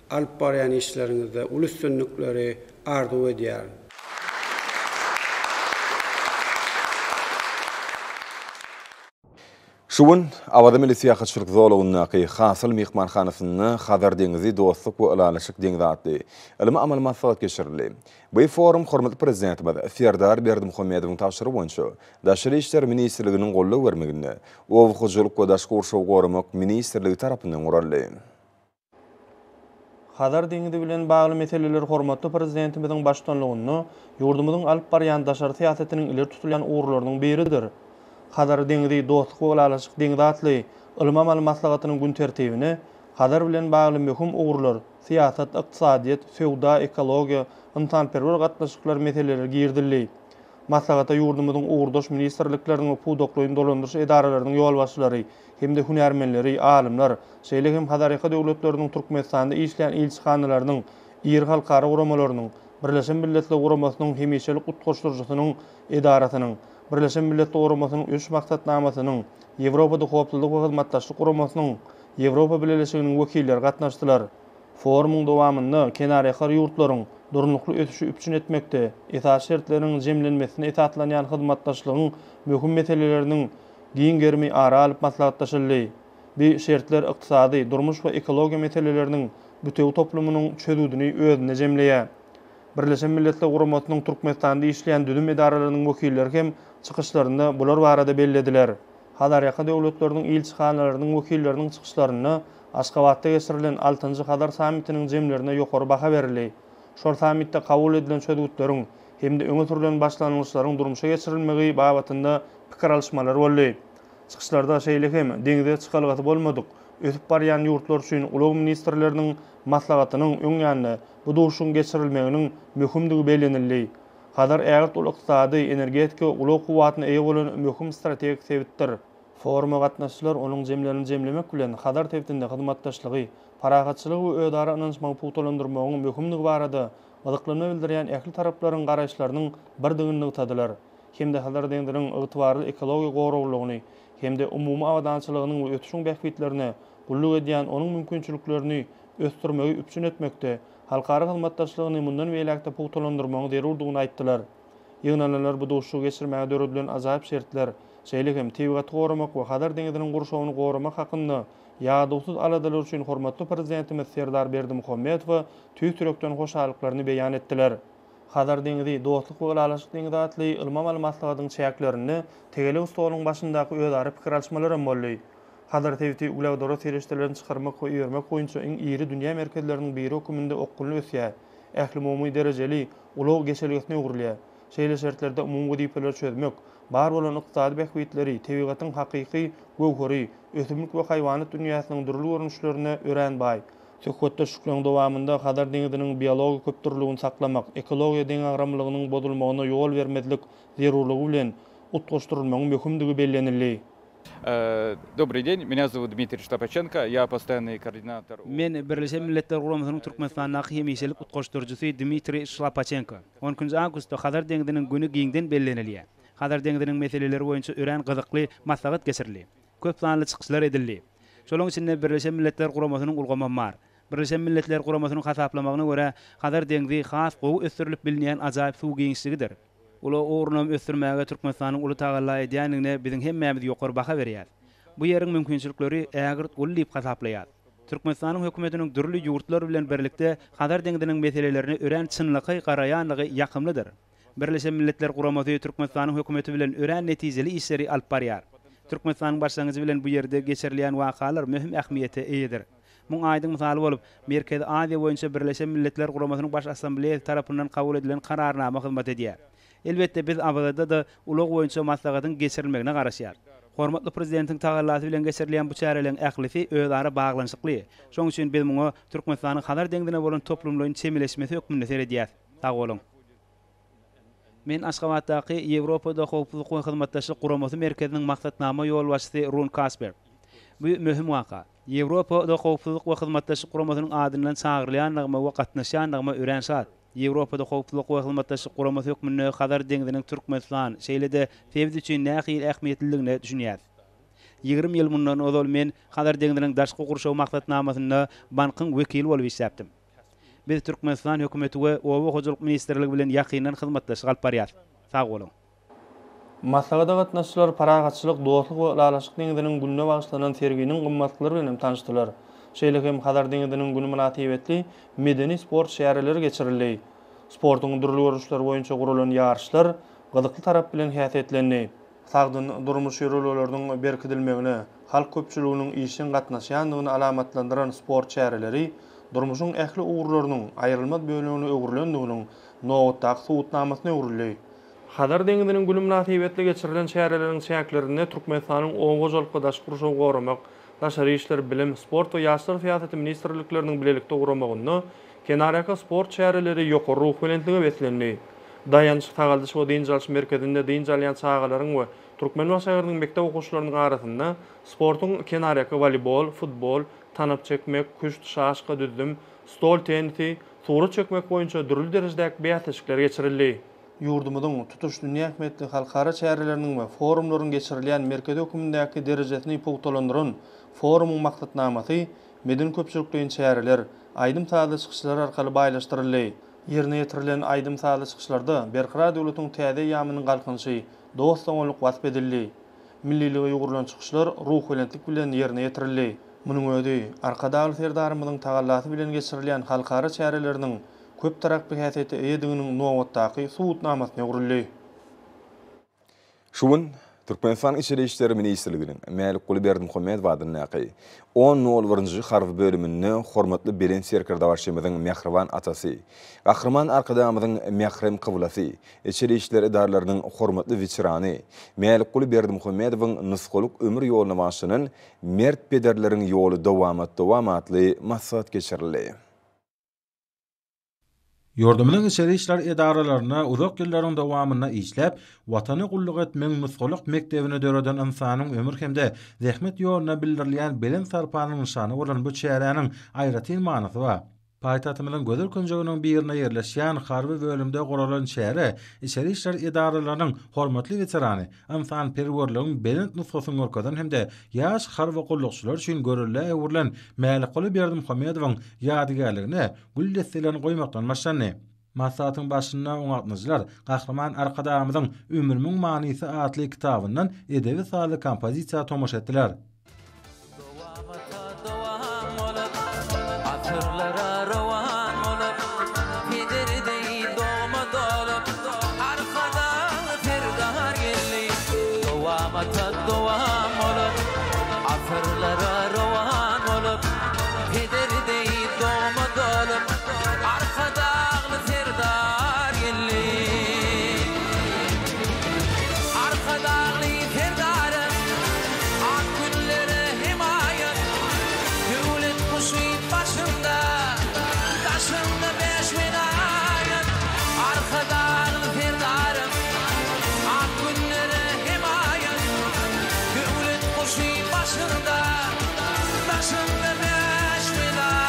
alyp barýan işleriňizde uly üstünlikleri arzuw edýärin. Şu gün Awaza milli syýahatçylyk zolagyndaky Hasyl myhmanhanasynda Hazar deňzi, dostluk we ylalaşyk deňzi atly ylmy-amaly maslahat geçirildi. Bu forum hormatly Prezidentimiz Serdar Berdimuhamedowyň tabşyrygy boýunça Daşary işler ministrliginiň goldaw bermeginde Oba hojalyk we daşky gurşawy goramak ministrligi tarapyndan guraldy. Hazar deňzi bilen bagly meseleler hormatly Prezidentimiziň baştutanlygynda ýurdumyzyň alyp barýan daşary syýasatynyň ileri tutulýan ugurlarynyň biridir. Hazar deňzi, dostluk we ylalaşyk deňzi atly ylmy-amaly maslahatynyň gün tertibine Hazar bilen bagly möhüm ugurlar, syýasat, ykdysadyýet, söwda, ekologiýa, ynsanperwer gatnaşyklar meseleleri girizildi. Maslahata ýurdumyzyň ugurdaş ministrlikleriniň we pudaklaýyn dolandyryş edaralarynyň ýolbaşçylary hem-de hünärmenleri, alymlar, şeýle hem Hazarýaka döwletleriniň Türkmenistanda işleýän ilçihanalarynyň, iri halkara guramalarynyň, Birleşen Milletler Guramasynyň Hemişelik utgaşdyryjysynyň edarasynyň, Birleşen Milletler Guramasynyň Ösüş Maksatnamasynyň, Ýewropada Howpsuzlyk we Hyzmatdaşlyk Guramasynyň, Ýewropa Bileleşiginiň wekilleri gatnaşdylar. Forumyň dowamynda kenarýaka ýurtlaryň durnukly ösüşi üpjün etmekde esasy şertleriň jemlenmesine esaslanýan hyzmatdaşlygyň möhüm meseleleriniň giň gerimi ara alyp maslahatlaşyldy. Bu şertler ykdysady, durmuş we ekologiýa meseleleriniň bütewi toplumynyň çözgüdini özünde jemleýär. Birleşen Milletler Guramasynyň Türkmenistanda işleýän düzüm edaralarynyň wekilleri hem çykyşlarynda bular barada bellediler. Hazarýaka döwletleriniň ilçihanalarynyň wekilleriniň çykyşlarynda Aşgabatda geçirilen altynjy Hazar sammitiniň jemlerine ýokary baha berildi. Şol sammitde kabul edilen çözgütleriň hem-de öňe sürlen başlangyçlaryň durmuşa geçirilmegi babatynda pikir alyşmalar boldy. Çykyşlarda şeýle hem deňze çykalgasy bolmadyk, ösüp barýan ýurtlar üçin ulag ministrleriniň maslahatynyň öň ýanynda bu duşuşygyň geçirilmeginiň möhümdigi bellenildi. Hazar ägirt uly ykdysady, energetika we ulag kuwwatyna eýe bolan möhüm strategik sebitdir. Foruma gatnaşyjylar onuň jemlerini jemlemek bilen, Hazar sebitinde hyzmatdaşlygy, parahatçylygy we özara ynanyşmagy pugtalandyrmagyň möhümdigi barada gyzyklanma bildirýän ähli taraplaryň garaýyşlarynyň birdigini nygtadylar hem-de Hazar deňziniň ygtybarly ekologiýa goraglylygyny hem-de umumy abadançylygynyň we ösüşiň bähbitlerine gulluk edýän onuň mümkinçiliklerini ösdürmegi üpjün etmekde halkara hyzmatdaşlygyny mundan beýläk-de pugtalandyrmagyň zerurdygyny aýtdylar. Ýygnananlar bu duşuşygy geçirmäge döredilen ajaýyp şertler, şeýle hem tebigaty goramak we Hazar deňziniň gurşawyny goramak hakynda ýadawsyz aladalar üçin hormatly Prezidentimiz Serdar Berdimuhamedowa tüýs ýürekden hoşallyklaryny beýan etdiler. Hazar deňzi, dostluk we ylalaşyk deňzi atly ylmy-amaly maslahatyň çäklerinde tegelek stoluň başyndaky özara pikir alyşmalar hem boldy. Hazar sebiti uglewodorod serişdelerini çykarmak we ibermek boýunça iň iri dünýä merkezleriniň biri hökmünde okgunly ösýär, ählumumy derejeli ulag geçelgesine öwrülýär. Şeýle şertlerde umumy wezipeleri çözmek, bar bolan ykdysady bähbitleri, tebigatyň hakyky göwheri, ösümlik we haýwanat dünýäsiniň dürli görnüşlerine örän baý. Söhbetdeşlikleriň dowamynda Hazar deňziniň biologik köpdürlüligini saklamak, ekologiýa deňagramlylygynyň bozulmagyna ýol bermezlik zerurlygy bilen utgaşdyrylmagyň möhümdigi bellenildi. Dobryý den, menýa zowut Dmitriý Şlapaçenko, ýa postoýannyý koordinator. Men Birleşen Milletler Guramasynyň Türkmenistandaky hemişelik utgaşdyryjysy Dmitriý Şlapaçenko. On ikinji awgustda Hazar deňziniň güni giňden bellenilýär. Hazar deňziniň meseleleri boýunça örän gyzykly maslahat geçirildi. Köp sanly çykyşlar edildi. Şolaryň içinde Birleşen Milletler Guramasynyň ulgamam bar. Birleşen Milletler Guramasynyň hasaplamagyna görä, Hazar deňzi has gowy ösdürilip bilinýän ajaýyp suw giňişligidir. Ulag ugrunam ösdürmäge Türkmenistanyň uly tagalla edýändigine biziň hemmämiz ýokary baha berýäs. Bu ýeriň mümkinçilikleri ägirt uly diýip hasaplaýas. Türkmenistanyň hökümetiniň dürli ýurtlar bilen birlikde Hazar deňziniň meselelerine örän çynlakaý garaýanlygy ýakymlydyr. Birleşen Milletler Guramasy Türkmenistanyň hökümeti bilen örän netijeli işleri alyp barýar. Türkmenistanyň başlangyjy bilen bu ýerde geçirilýän wakalar möhüm ähmiýete eýedir. Muň aýdyň mysaly bolup, Merkezi Aziýa boýunça Birleşen Milletler Guramasynyň Baş Assambleýasy tarapyndan kabul edilen Kararnama hyzmat edýär. Elbetde, biz Awazada-da ulag boýunça maslahatyň geçirilmegine garaşýarys. Hormatly Prezidentiň tagallasy bilen geçirilýän bu çäreleriň ählisi özara baglanyşykly. Şonuň üçin biz muňa Türkmenistanyň Hazar deňzine bolan toplumlaýyn çemeleşmesi hökmünde seredýäris. Sag boluň! Men Aşgabatdaky Ýewropada Howpsuzlyk we Hyzmatdaşlyk Guramasy merkeziniň maksatnama ýolbaşçysy Rune Kasberg. Bu möhüm waka. Ýewropada Howpsuzlyk we Hyzmatdaşlyk Guramasynyň adyndan çagyrylýandygyma we gatnaşýandygyma örän şat. Ýewropada Howpsuzlyk we Hyzmatdaşlyk Guramasy hökmünde Hazar deňziniň Türkmenistan, şeýle-de sebit üçin nähili ähmiýetlidigine düşünýäris. 20 ýyl mundan ozal men Hazar deňziniň daşky gurşaw maksatnamasynda bankyň wekili bolup işläpdim. Biz Türkmenistan hökümeti we Oba hojalyk ministrligi bilen ýakyndan hyzmatdaşlyk alyp barýarys. Sag boluň! Maslahata gatnaşyjylar Parahatçylyk, dostluk we ylalaşyk deňziniň gününe bagyşlanan serginiň gymmatlyklary bilen hem tanyşdylar. Şeýle hem Hazar deňziniň güni mynasybetli medeni-sport çäreleri geçirildi. Sportuň dürli görnüşleri boýunça guralan ýaryşlar gyzykly tarap bilen häsiýetlendi. Sagdyn durmuş ýörelgeleriniň berkidilmegine halk köpçüliginiň işjeň gatnaşýandygyny alamatlandyran sport çäreleri durmuşyň ähli ugurlarynyň aýrylmaz bölegine öwrülendiginiň nobatdaky subutnamasyna öwrüldi. Hazar deňziniň güni mynasybetli geçirilen çäreleriň çäklerinde Türkmenistanyň Oba hojalyk we daşky gurşawy goramak, Daşary işler, Bilim, Sport we ýaşlar syýasaty ministrlikleriniň bilelikde guramagynda kenarýaka sport çäreleri ýokary ruhubelentlige beslendi. Daýanç sagaldyş we dynç alyş merkezinde dynç alýan çagalaryň we Türkmenbaşy şäheriniň mekdep okuwçylarynyň arasynda sportuň kenarýaka woleýbol, futbol, tanap çekmek, küşt, şaşka, düzzüm, stol tennisi, surat çekmek boýunça dürli derejedäki bäsleşikler geçirildi. Ýurdumyzyň tutuş dünýä ähmiýetli halkara çäreleriniň we forumlaryň geçirilýän merkezi hökmündäki derejesini pugtalandyran forumyň maksatnamasy medeni-köpçülikleýin çäreler, aýdym-sazly çykyşlar arkaly baýlaşdyryldy. Ýerine ýetirilen aýdym-sazly çykyşlarda Berkarar döwletiň täze eýýamynyň Galkynyşy, dost-doganlyk wasp edildi. Millilige ýugrulan çykyşlar ruhubelentlik bilen ýerine ýetirildi. Munuň özi Arkadagly Serdarymyzyň tagallasy bilen geçirilýän halkara çäreleriniň köptaraply häsiýete eýediginiň nobatdaky subutnamasyna öwrüldi. Şu gün Türkmenistanyň Içeri işler ministrliginiň Mälikguly Berdimuhamedow adyndaky on nol birinji harby bölüminde hormatly Belent Serkerdebaşymyzyň mähriban atasy, Gahryman Arkadagymyzyň mährem kyblasy, içeri işler edaralarynyň hormatly weterany Mälikguly Berdimuhamedowyň nusgalyk ömür ýoluna bagyşlanan Mert pederleriň ýoly dowamat-dowam atly maslahat geçirildi. Ýurdumyzyň içeri işler edaralarynda uzak ýyllaryň dowamynda işläp, Watana gulluk etmegiň nusgalyk mekdebini döreden ynsanyň ömür hem-de zähmet ýoluna bildirilýän belent sarpanyň nyşany bolan bu çäräniň aýratyn manysy bar. Paýtagtymyzyň gözel künjeginiň birinde ýerleşýän harby bölümde guralan çäre içeri işler edaralarynyň hormatly weterany, ynsanperwerligiň belent nusgasyny görkezen hem-de ýaş harby gullukçylar üçin göreldä öwrülen Mälikguly Berdimuhamedowyň ýadygärligine gül desselerini goýmakdan başlandy. Maslahatyň başynda oňa gatnaşyjylar Gahryman Arkadagymyzyň Ömrümiň manysy atly kitabyndan edebi-sazly kompozisiýa tomaşa etdiler. Dowamata dowam bolup, asyrlara rowan bolup, Peder deý dogma dolup, Arkadag Serdar geldi. Dowamata dowam bolup, asyrlara rowan bolup, Peder deý dogma dolup, Arkadagly Serdar geldi. Arkadagly Serdarym, ak günlere hemaýat, Döwlet guşy başynda, daşynda bäş welaýat. Arkadagly Serdarym, ak günlere hemaýat, Döwlet guşy başynda, daşynda bäş welaýat.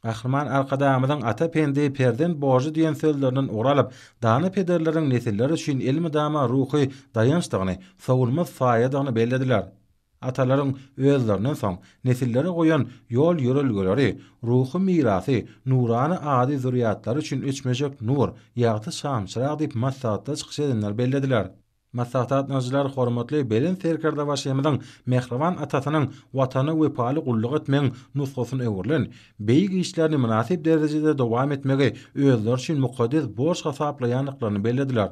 Gahryman Arkadagymyzyň Ata pendi, perzent borjy diýen sözlerinden ugur alyp, dana pederleriň nesiller üçin elmydama ruhy daýançdygyny, sowulmaz saýadygyny bellediler. Atalaryň özlerinden soň nesillere goýan ýol-ýörelgeleri, ruhy mirasy, nurana ady zürýatlary üçin öçmejek nur, ýagty şamçyrag diýip maslahatda çykyş edenler bellediler. Maslahata gatnaşyjylar hormatly Belent Serkerdebaşymyzyň mähriban atasynyň Watana wepaly gulluk etmegiň nusgasyna öwrülen beýik işlerini mynasyp derejede dowam etmegi özleri üçin mukaddes borç hasaplaýandyklaryny bellediler.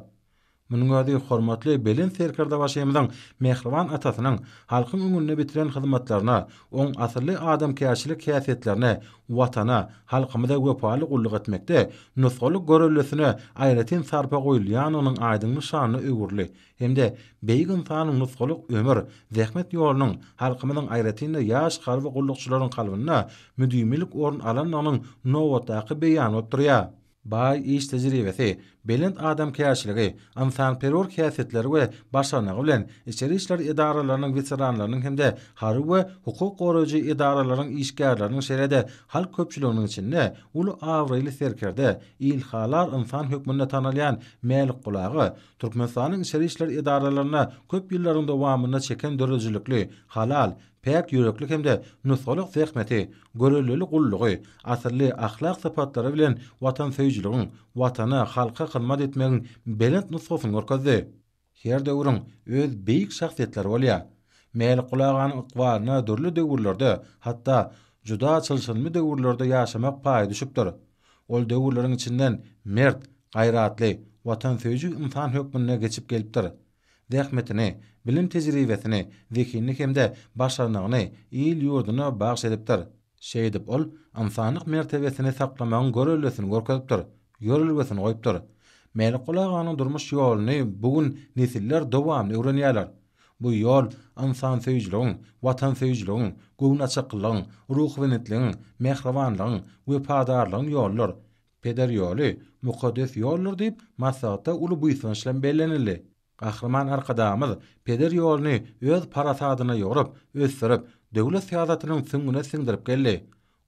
Munuň özi hormatly Belent Serkerdebaşymyzyň mähriban atasynyň halkyň öňünde bitiren hyzmatlaryna, oň asylly adamkärçilik häsiýetlerine, Watana, halkymyza wepaly gulluk etmekde nusgalyk göreldesine aýratyn sarpa goýulýandygynyň aýdyň nyşanyna öwrüldi hem-de beýik ynsanyň nusgalyk ömür, zähmet ýolunyň halkymyzyň, aýratyn-da, ýaş harby gullukçylaryň kalbynda müdimilik orun alandygynyň nobatdaky beýany bolup durýar. Baý iş tejribesi, belent adamkärçiligi, ynsanperwer häsiýetleri we başarnygy bilen içeri işler edaralarynyň weteranlarynyň hem-de harby we hukuk goraýjy edaralaryň işgärleriniň şeýle-de halk köpçüliginiň içinde uly abraýly serkerde, ilhalar ynsan hökmünde tanalýan Mälikguly aga Türkmenistanyň içeri işler edaralarynda köp ýyllaryň dowamynda çeken döredijilikli, halal, Päk ýürekli hem-de nusgalyk zähmeti, görellili gullugy, asylly ahlak sypatlary bilen watansöýüjiligiň, Watana, halka hyzmat etmegiň belent nusgasyny görkezdi. Her döwrüň öz beýik şahsyýetleri bolýar. Mälikguly aganyň ykbalyna dürli döwürlerde, hatda juda çylşyrymly döwürlerde ýaşamak paýy düşüpdir. Ol döwürleriň içinden mert, gaýratly, watansöýüji ynsan hökmünde geçip gelipdir. Zähmetini, bilim-tejribesini, zehinini hem-de başarnygyny il-ýurduna bagyş edipdir. Şeýdip, ol ynsanlyk mertebesini saklamagyň göreldesini görkezipdir, ýörelgesini goýupdyr. Mälikguly aganyň durmuş ýoluny bu gün nesiller dowamly öwrenýärler. Bu ýol ynsansöýüjiligiň, watansöýüjiligiň, göwnaçyklygyň, ruhubelentligiň, mähribanlygyň, wepadarlygyň ýoludyr. Peder ýoly, mukaddes ýoldur diýip, maslahatda uly buýsanç bilen bellenildi. Gahryman Arkadagymyz peder ýoluny öz parasadyna ýugrup, ösdürip, döwlet syýasatynyň süňňüne siňdirip geldi.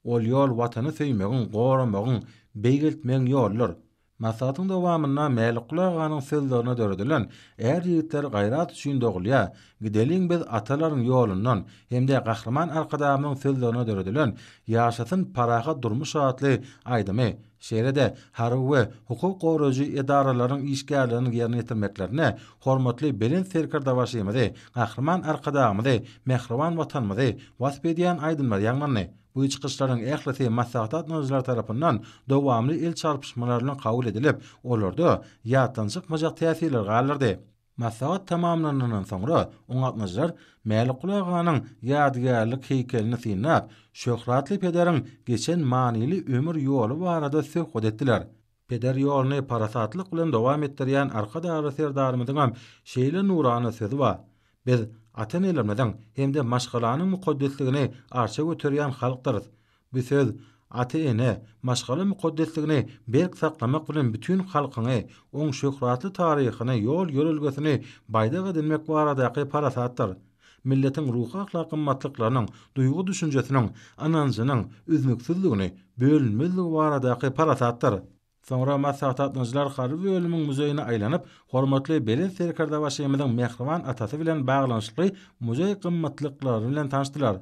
Ol ýol Watany söýmegiň, goramagyň, beýgeltmegiň ýoludyr. Maslahatyň dowamynda Mälikguly aganyň sözlerine döredilen Är ýigitler gaýrat üçin dogulýar, Gideliň biz atalaryň ýolundan hem-de Gahryman Arkadagymyzyň sözlerine döredilen Ýaşasyn parahat durmuş atly aýdymy, şeýle-de harby we hukuk goraýjy edaralaryň işgärleriniň ýerine ýetirmeklerinde hormatly Belent Serkerdebaşymyzy, Gahryman Arkadagymyzy, mähriban Watanymyzy wasp edýän aýdymlar ýaňlandy. Bu çykyşlaryň ählisi maslahata gatnaşyjylar tarapyndan dowamly el çarpyşmalar bilen kabul edilip, olarda ýatdan çykmajak täsirler galdyrdy. Maslahat tamamlanandan soňra, oňa gatnaşyjylar Mälikguly aganyň ýadygärlik heýkelini synlap, şöhratly pederiň geçen manyly ömür ýoly barada söhbet etdiler. Peder ýoluny parasatlyk bilen dowam etdirýän Arkadagly Serdarymyzyňam şeýle nurana sözi bar, Biz ata-enelerimiziň hem-de maşgalanyň mukaddesligini arşa göterýän halkdyrys. Bu söz ata-ene, maşgala mukaddesligini berk saklamak bilen bütin halkyňy, oň şöhratly taryhyny, ýol-ýörelgesini baýdak edinmek baradaky parasatdyr. Milletiň ruhy-ahlak gymmatlyklarynyň, duýgy-düşünjesiniň, ynanjynyň üznüksizligini, bölünmezligi baradaky parasatdyr. Soňra maslahatgatnaşyjylar harby bölümiň muzeýine aýlanyp, hormatly Belent Serkerdebaşymyzyň mähriban atasy bilen baglanyşykly muzeý gymmatlyklary bilen tanyşdylar.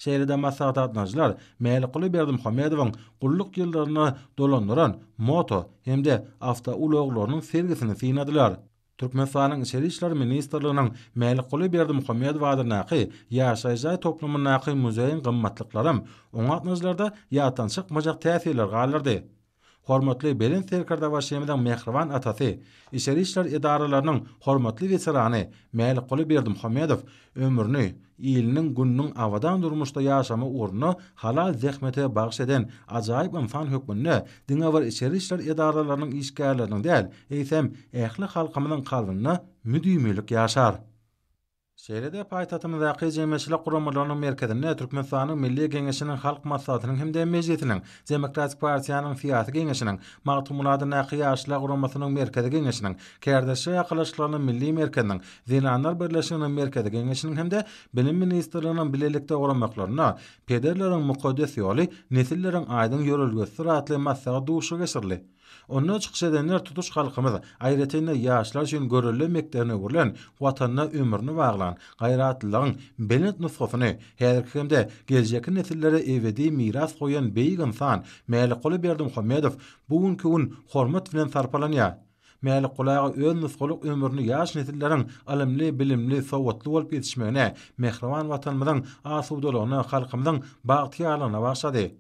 Şeýle-de maslahatgatnaşyjylar Mälikguly Berdimuhamedowyň gulluk ýyllarynda dolandyran moto hem-de awtoulaglarynyň sergisini synladylar. Türkmenistanyň Içeri işler ministrliginiň Mälikguly Berdimuhamedow adyndaky ýaşaýyş jaý toplumyndaky muzeýiň gymmatlyklaram oňa gatnaşyjylarda ýatdan çykmajak täsirler galdyrdy. Hormatly Belent Serkerdebaşymyzyň mähriban atasy, içeri işler edaralarynyň hormatly weterany Mälikguly Berdimuhamedow ömrüni iliniň-gününiň abadan durmuşda ýaşamagy ugrunda halal zähmete bagyş eden ajaýyp ynsan hökmünde diňe bir içeri işler edaralarynyň işgärleriniň däl, eýsem, ähli halkymyzyň kalbynda müdimilik ýaşar. Şeýle-de paýtagtymyzdaky Jemgyýetçilik guramalarynyň merkezinde Türkmenistanyň Milli Geňeşiniň Halk Maslahatynyň hem-de Mejlisiniň, Demokratik partiýanyň Syýasy Geňeşiniň, Magtymguly adyndaky Ýaşlar guramasynyň Merkezi Geňeşiniň, Kärdeşler arkalaşyklarynyň Milli merkeziniň, Zenanlar birleşiginiň Merkezi Geňeşiniň hem-de Bilim ministrliginiň bilelikde guramaklarynda Pederleriň mukaddes ýoly, nesilleriň aýdyň ýörelgesidir atly maslahat duşuşygy geçirildi. Onda çykyş edenler tutuş halkymyz, aýratyn-da ýaşlar üçin görelde mekdebine öwrülen Watanyna ömrüni baglan, gaýratlylygyň belent nusgasyny häzirki hem-de geljekki nesillere ebedi miras goýan beýik ynsan Mälikguly Berdimuhamedow bu günki gün hormat bilen sarpalanýar. Mälikguly aga öz nusgalyk ömrüni ýaş nesilleriň ylymly, bilimli, sowatly bolup ýetişmegine, mähriban Watanymyzyň asudalygyna, halkymyzyň bagtyýarlygyna bagyşlady.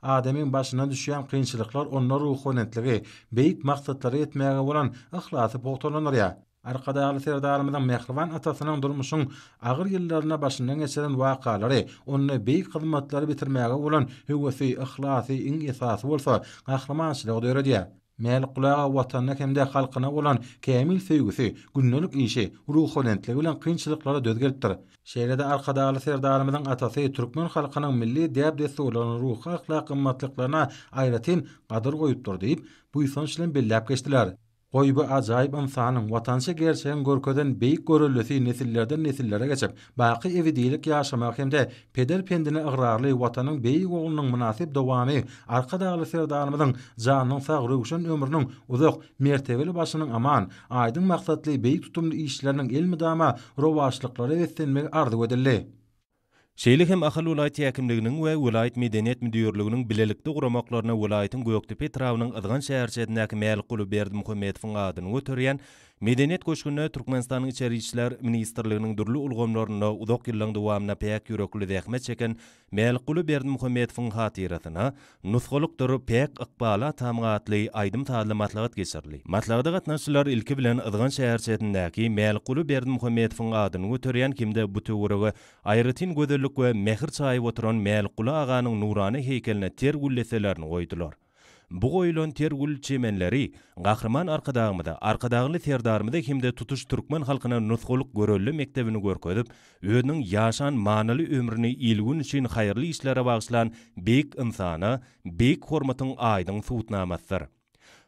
Adamyň başyna düşýän kynçylyklar onda ruhubelentligi, beýik maksatlara ýetmäge bolan yhlasy pugtalandyrýar. Arkadagly Serdarymyzyň mähriban atasynyň durmuşyň agyr ýyllarynda başyndan geçiren wakalary onda beýik hyzmatlary bitirmäge bolan höwesi, yhlasy, iň esasy bolsa, gahrymançylygy döredýär. Mälikguly aga Watanyna hem-de halkyna bolan kämil söýgüsi, gündelik işi, ruhubelentligi bilen kynçylyklara döz gelipdir. Şeýle-de Arkadagly Serdarymyzyň atasy türkmen halkynyň milli däp-dessurlaryna, ruhy-ahlak gymmatlyklaryna aýratyn gadyr goýupdyr diýip, buýsanç bilen belläp geçdiler. Goý, bu ajaýyp ynsanyň, watançy gerçegiň görkezen beýik göreldesi nesillerden-nesillere geçip, baky ebedilik ýaşamagy hem-de peder pendine ygrarly Watanyň beýik oglunyň mynasyp dowamy Arkadagly Serdarymyzyň janynyň sag, röwşen ömrüniň uzak, mertebeli başynyň aman, aýdyň maksatly, beýik tutumly işleriniň elmydama rowaçlyklara beslenmegi arzuw edildi. Şeýle hem Ahal welaýat häkimliginiň we welaýat medeniýet müdirliginiň bilelikde guramaklaryna welaýatyň Gökdepe etrabynyň Yzgan şäherçesindäki Mälikguly Berdimuhamedowyň adyny göterýän Medeniýet köşgünde Türkmenistanyň Içeri işler ministrliginiň dürli ulgamlarynda uzak ýyllaryň dowamynda päk ýürekli zähmet çeken Mälikguly Berdimuhamedowyň hatyrasyna Nusgalykdyr päk ykbaly atamyň atly aýdym-sazly maslahat geçirildi. Maslahata gatnaşyjylar ilki bilen Yzgan şäherçesindäki Mälikguly Berdimuhamedowyň adyny göterýän hem-de bu töwerege aýratyn gözellik we mähir çaýyp oturan Mälikguly aganyň nurana heýkeline ter gül desselerini goýdular. Bu goýulan ter gül çemenleri Gahryman Arkadagymyza, Arkadagly Serdarymyza hem-de tutuş türkmen halkyna nusgalyk görelde mekdebini görkezip, özüniň ýaşan manyly ömrüni il-gün üçin haýyrly işlere bagyşlan beýik ynsana beýik hormatyň aýdyň subutnamasydyr.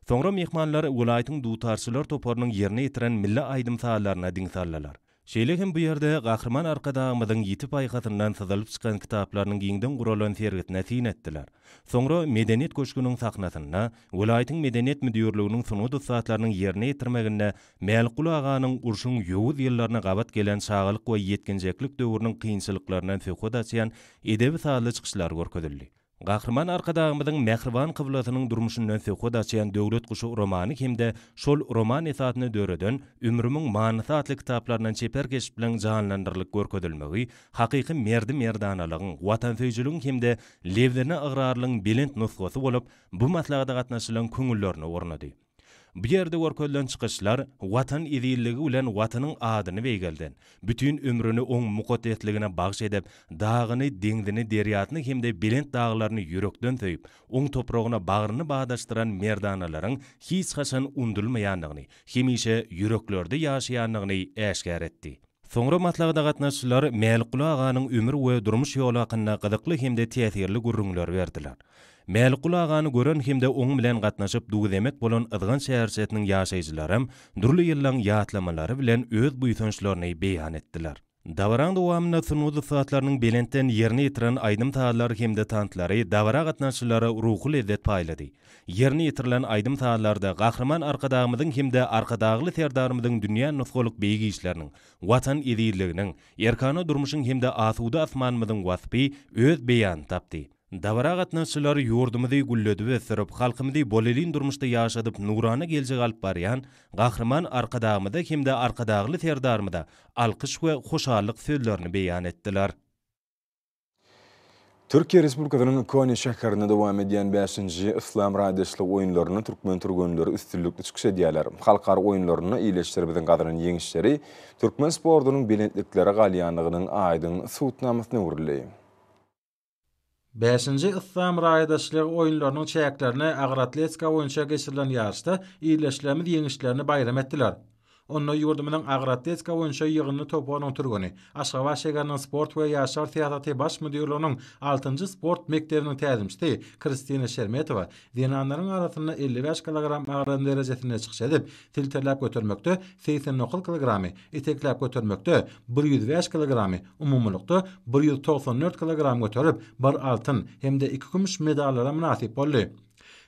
Soňra myhmanlar welaýatyň dutarçylar toparynyň ýerine ýetiren milli aýdym-sazlaryna diň saldylar. Şeýle hem bu ýerde Gahryman Arkadagymyzyň ýiti paýhasyndan syzylyp çykan kitaplarynyň giňden guralan sergisine syn etdiler. Soňra Medeniýet köşgüniň sahnasynda welaýatyň Medeniýet müdirliginiň sungat ussatlarynyň ýerine ýetirmeginde Mälikguly aganyň urşuň ýowuz ýyllaryna gabat gelen çagalyk we ýetginjeklik döwrüniň kynçylyklaryndan söhbet açýan edebi-sazly çykyşlar görkezildi. Gahryman Arkadagymyzyň mähriban kyblasynyň durmuşyndan söhbet açýan Döwlet guşy romany hem-de şol roman esasynda döreden Ömrümiň manysy atly kitaplaryndan çeper keşpleriň janlandyrylyp görkezilmegi hakyky merdi-merdanalygyň, watansöýüjiligiň hem-de lebzine ygrarlygyň belent nusgasy bolup, bu maslahata gatnaşyjylaryň köňüllerine ornady. Bu ýerde görkezilen çykyşlar Watan ezizligi bilen Watanyň adyny beýgelden, bütin ömrüni oň mukaddesligine bagyş edip, dagyny, deňzini, derýasyny hem-de belent daglaryny ýürekden söýüp, oň topragyna bagryny badaşdyran merdanalaryň hiç haçan undulmaýandygyny, hemişe ýüreklerde ýaşaýandygyny äşgär etdi. Soňra maslahata gatnaşyjylar Mälikguly aganyň ömür we durmuş ýoly hakynda gyzykly hem-de täsirli gürrüňleri berdiler. Mälikguly agany gören hem-de oň bilen gatnaşyp duz-emek bolan Yzgan şäherçesiniň ýaşaýjylaram dürli ýyllaň ýatlamalary bilen öz buýsançlaryny beýan etdiler. Dabaraň dowamynda sungat ussatlarynyň belentden ýerine ýetiren aýdym-sazlary hem-de tanslary dabara gatnaşyjylara ruhy lezzet paýlady. Ýerine ýetirilen aýdym-sazlarda Gahryman Arkadagymyzyň hem-de Arkadagly Serdarymyzyň dünýä nusgalyk beýik işleriniň, Watan ezizliginiň, erkana durmuşyň hem-de asuda asmanymyzyň waspy öz beýanyny tapdy. Dabara gatnaşyjylar ýurdumyzy gülledip ösdürip, halkymyzy bolelin durmuşda ýaşadyp nurana geljege alyp barýan Gahryman Arkadagymyza hem-de Arkadagly Serdarymyza alkyş we hoşallyk sözlerini beýan etdiler. Türkiýe Respublikasynyň Konýa şäherinde dowam edýän bäşinji Yslam raýdaşlyk oýunlarynda türkmen türgenleri üstünlikli çykyş edýärler. Halkara oýunlarynda ildeşlerimiziň gazanan ýeňişleri türkmen sportunyň belentliklere galýandygynyň aýdyň subutnamasyna öwrüldi. Bäşinji Yslam raýdaşlygy oýunlarynyň çäklerinde agyr atletika boýunça geçirilen ýaryşda ildeşlerimiz ýeňişlerini baýram etdiler. Onda ýurdumyzyň agyr atletika boýunça ýygyndy toparynyň türgeni, Aşgabat şägeriniň Sport we ýaşlar syýasaty baş müdirliginiň altynjy sport mekdebiniň tälimçisi Kristina Şermetowa zenanlaryň arasynda 55 kilogram agram derejesinde çykyş edip, silterläp götermekde 89 kilogramy, itekläp götermekde 105 kilogramy, umumylykda 194 kilogram göterip, bir altyn hem-de iki kümüş medallara mynasyp boldy.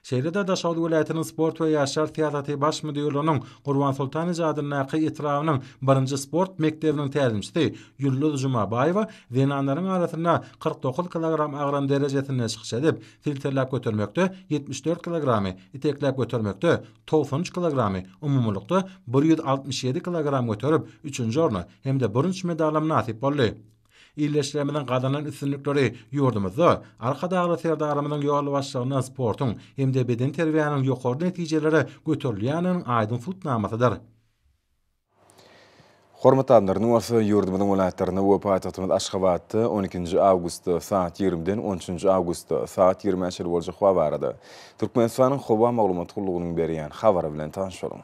Şeýle-de Daşoguz welaýatynyň Sport we ýaşlar syýasaty baş müdirliginiň Gurbansoltan eje adyndaky etrabynyň birinji sport mekdebiniň tälimçisi Ýulduz Jumabaýewa zenanlaryň arasynda 49 kilogram agram derejesinde çykyş edip, silterläp götermekde 74 kilogramy, itekläp götermekde 93 kilogramy, umumylykda 167 kilogram göterip, üçünji orna hem-de bürünç medala mynasyp boldy. Ildeşlerimiziň gazanan üstünlikleri ýurdumyzda Arkadagly Serdarymyzyň ýolbaşçylygynda sportuň hem-de bedenterbiýäniň ýokary netijelere göterilýändiginiň aýdyň subutnamasydyr. Hormatly adamlar, indi bolsa ýurdumyzyň welaýatlarynda we paýtagtymyz Aşgabatda on ikinji awgustda sagat ýigrimiden on üçünji awgustda sagat ýigrimä çenli boljak howa barada Türkmenistanyň Howa maglumat gullugynyň berýän habary bilen tanyş boluň.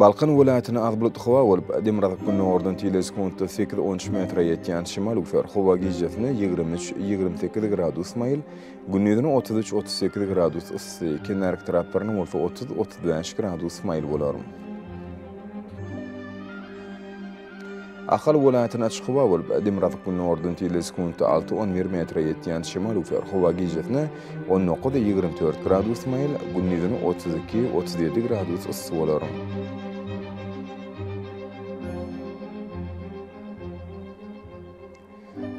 Balkan welaýatynda az bulutly howa bolup, demirgazyk-gündogardan tizligi sekuntda sekiz-on üç metre ýetýän şemal öwser. Howa gijesine 23, 28 gradus maýyl, gündizine 33, 38 gradus yssy, kenarki taraplarynda bolsa 30, 35 gradus maýyl bolar. Ahal welaýatynda açyk howa bolup, demirgazyk-gündogardan tizligi sekuntda alty, on bir metre ýetýän şemal öwser. Howa gijesine 19, 24 gradus maýyl, gündizine 32, 37 gradus yssy bolar.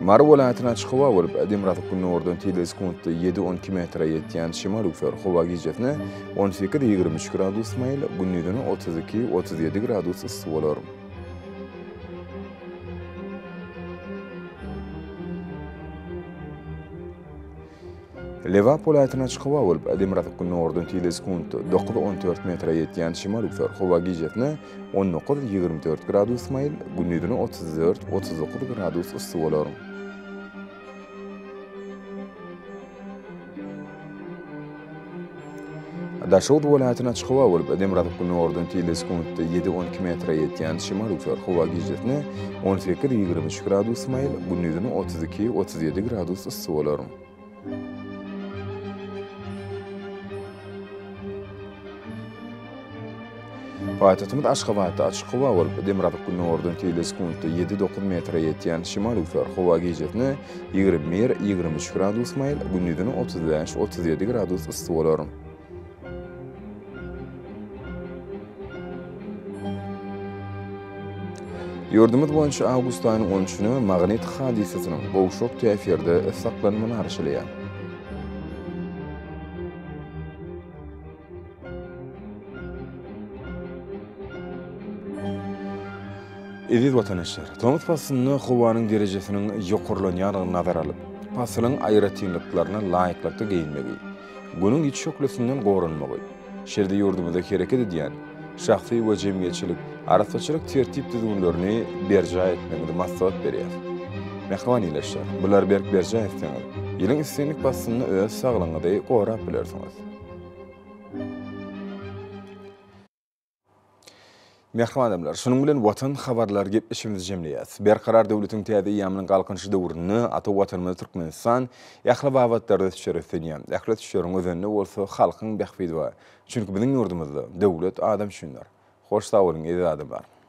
Mary welaýatynda açyk howa bolup, demirgazyk-gündogardan tizligi sekuntda ýedi, 12 metre ýetýän şemal öwser. Howa gijesine 18, 23 gradus maýyl, gündizine 32, 37 gradus yssy bolar. Lebap welaýatynda açyk howa bolup, demirgazyk-gündogardan tizligi sekuntda dokuz, 14 metre ýetýän şemal üflär. Howa gijesine 19, 24 gradus maýyl, gündizine 34, 39 gradus yssy bolar. Daşoguz welaýatynda açyk howa bolup, demirgazyk-gündogardan tizligi sekuntda ýedi, 12 metre ýetýän şemal üflär. Howa gijesine 18, 23 gradus maýyl, gündizine 32, 37 gradus yssy bolar. Paýtagtymyz Aşgabatda açyk howa bolup, demirgazyk-gündogardan tizligi sekuntda ýedi, dokuz metre ýetýän şemal üflär. Howa gijesine 21, 23 gradus maýyl, gündizine 35, 37 gradus yssy bolar. Ýurdumyz boýunça awgust aýynyň on üçüne magnit hadysasynyň gowşak täsirde saklanmagyna garaşylýar. Eziz watandaşlar, tomus paslynda howanyň derejesiniň ýokarlanýandygyny nazara alyp, pasylyň aýratynlyklaryna laýyklykda geýinmegi, Günüň ýiti şöhlesinden goranmagy, şeýle-de ýurdumyzda hereket edýän şahsy we jemgyýetçilik arassaçylyk tertip-düzgünlerini berjaý etmegiňizi maslahat berýäris. Mähriban ildeşler, bulary berk berjaý etseňiz, ýylyň islendik paslynda öz saglygyňyzy gorap bilersiňiz. Mähriban adamlar, şunuň bilen Watan habarlary gepleşigimizi jemleýäris. Berkarar döwletiň täze eýýamynyň Galkynyşy döwründe ata Watanymyz Türkmenistan ähli babatlarda ösüşlere ösdünýär. Ähli ösüşleriň özeninde bolsa halkyň bähbidi bar. Çünki biziň ýurdumyzda döwlet adam üçindir. Hoş sag boluň eziz adamlar!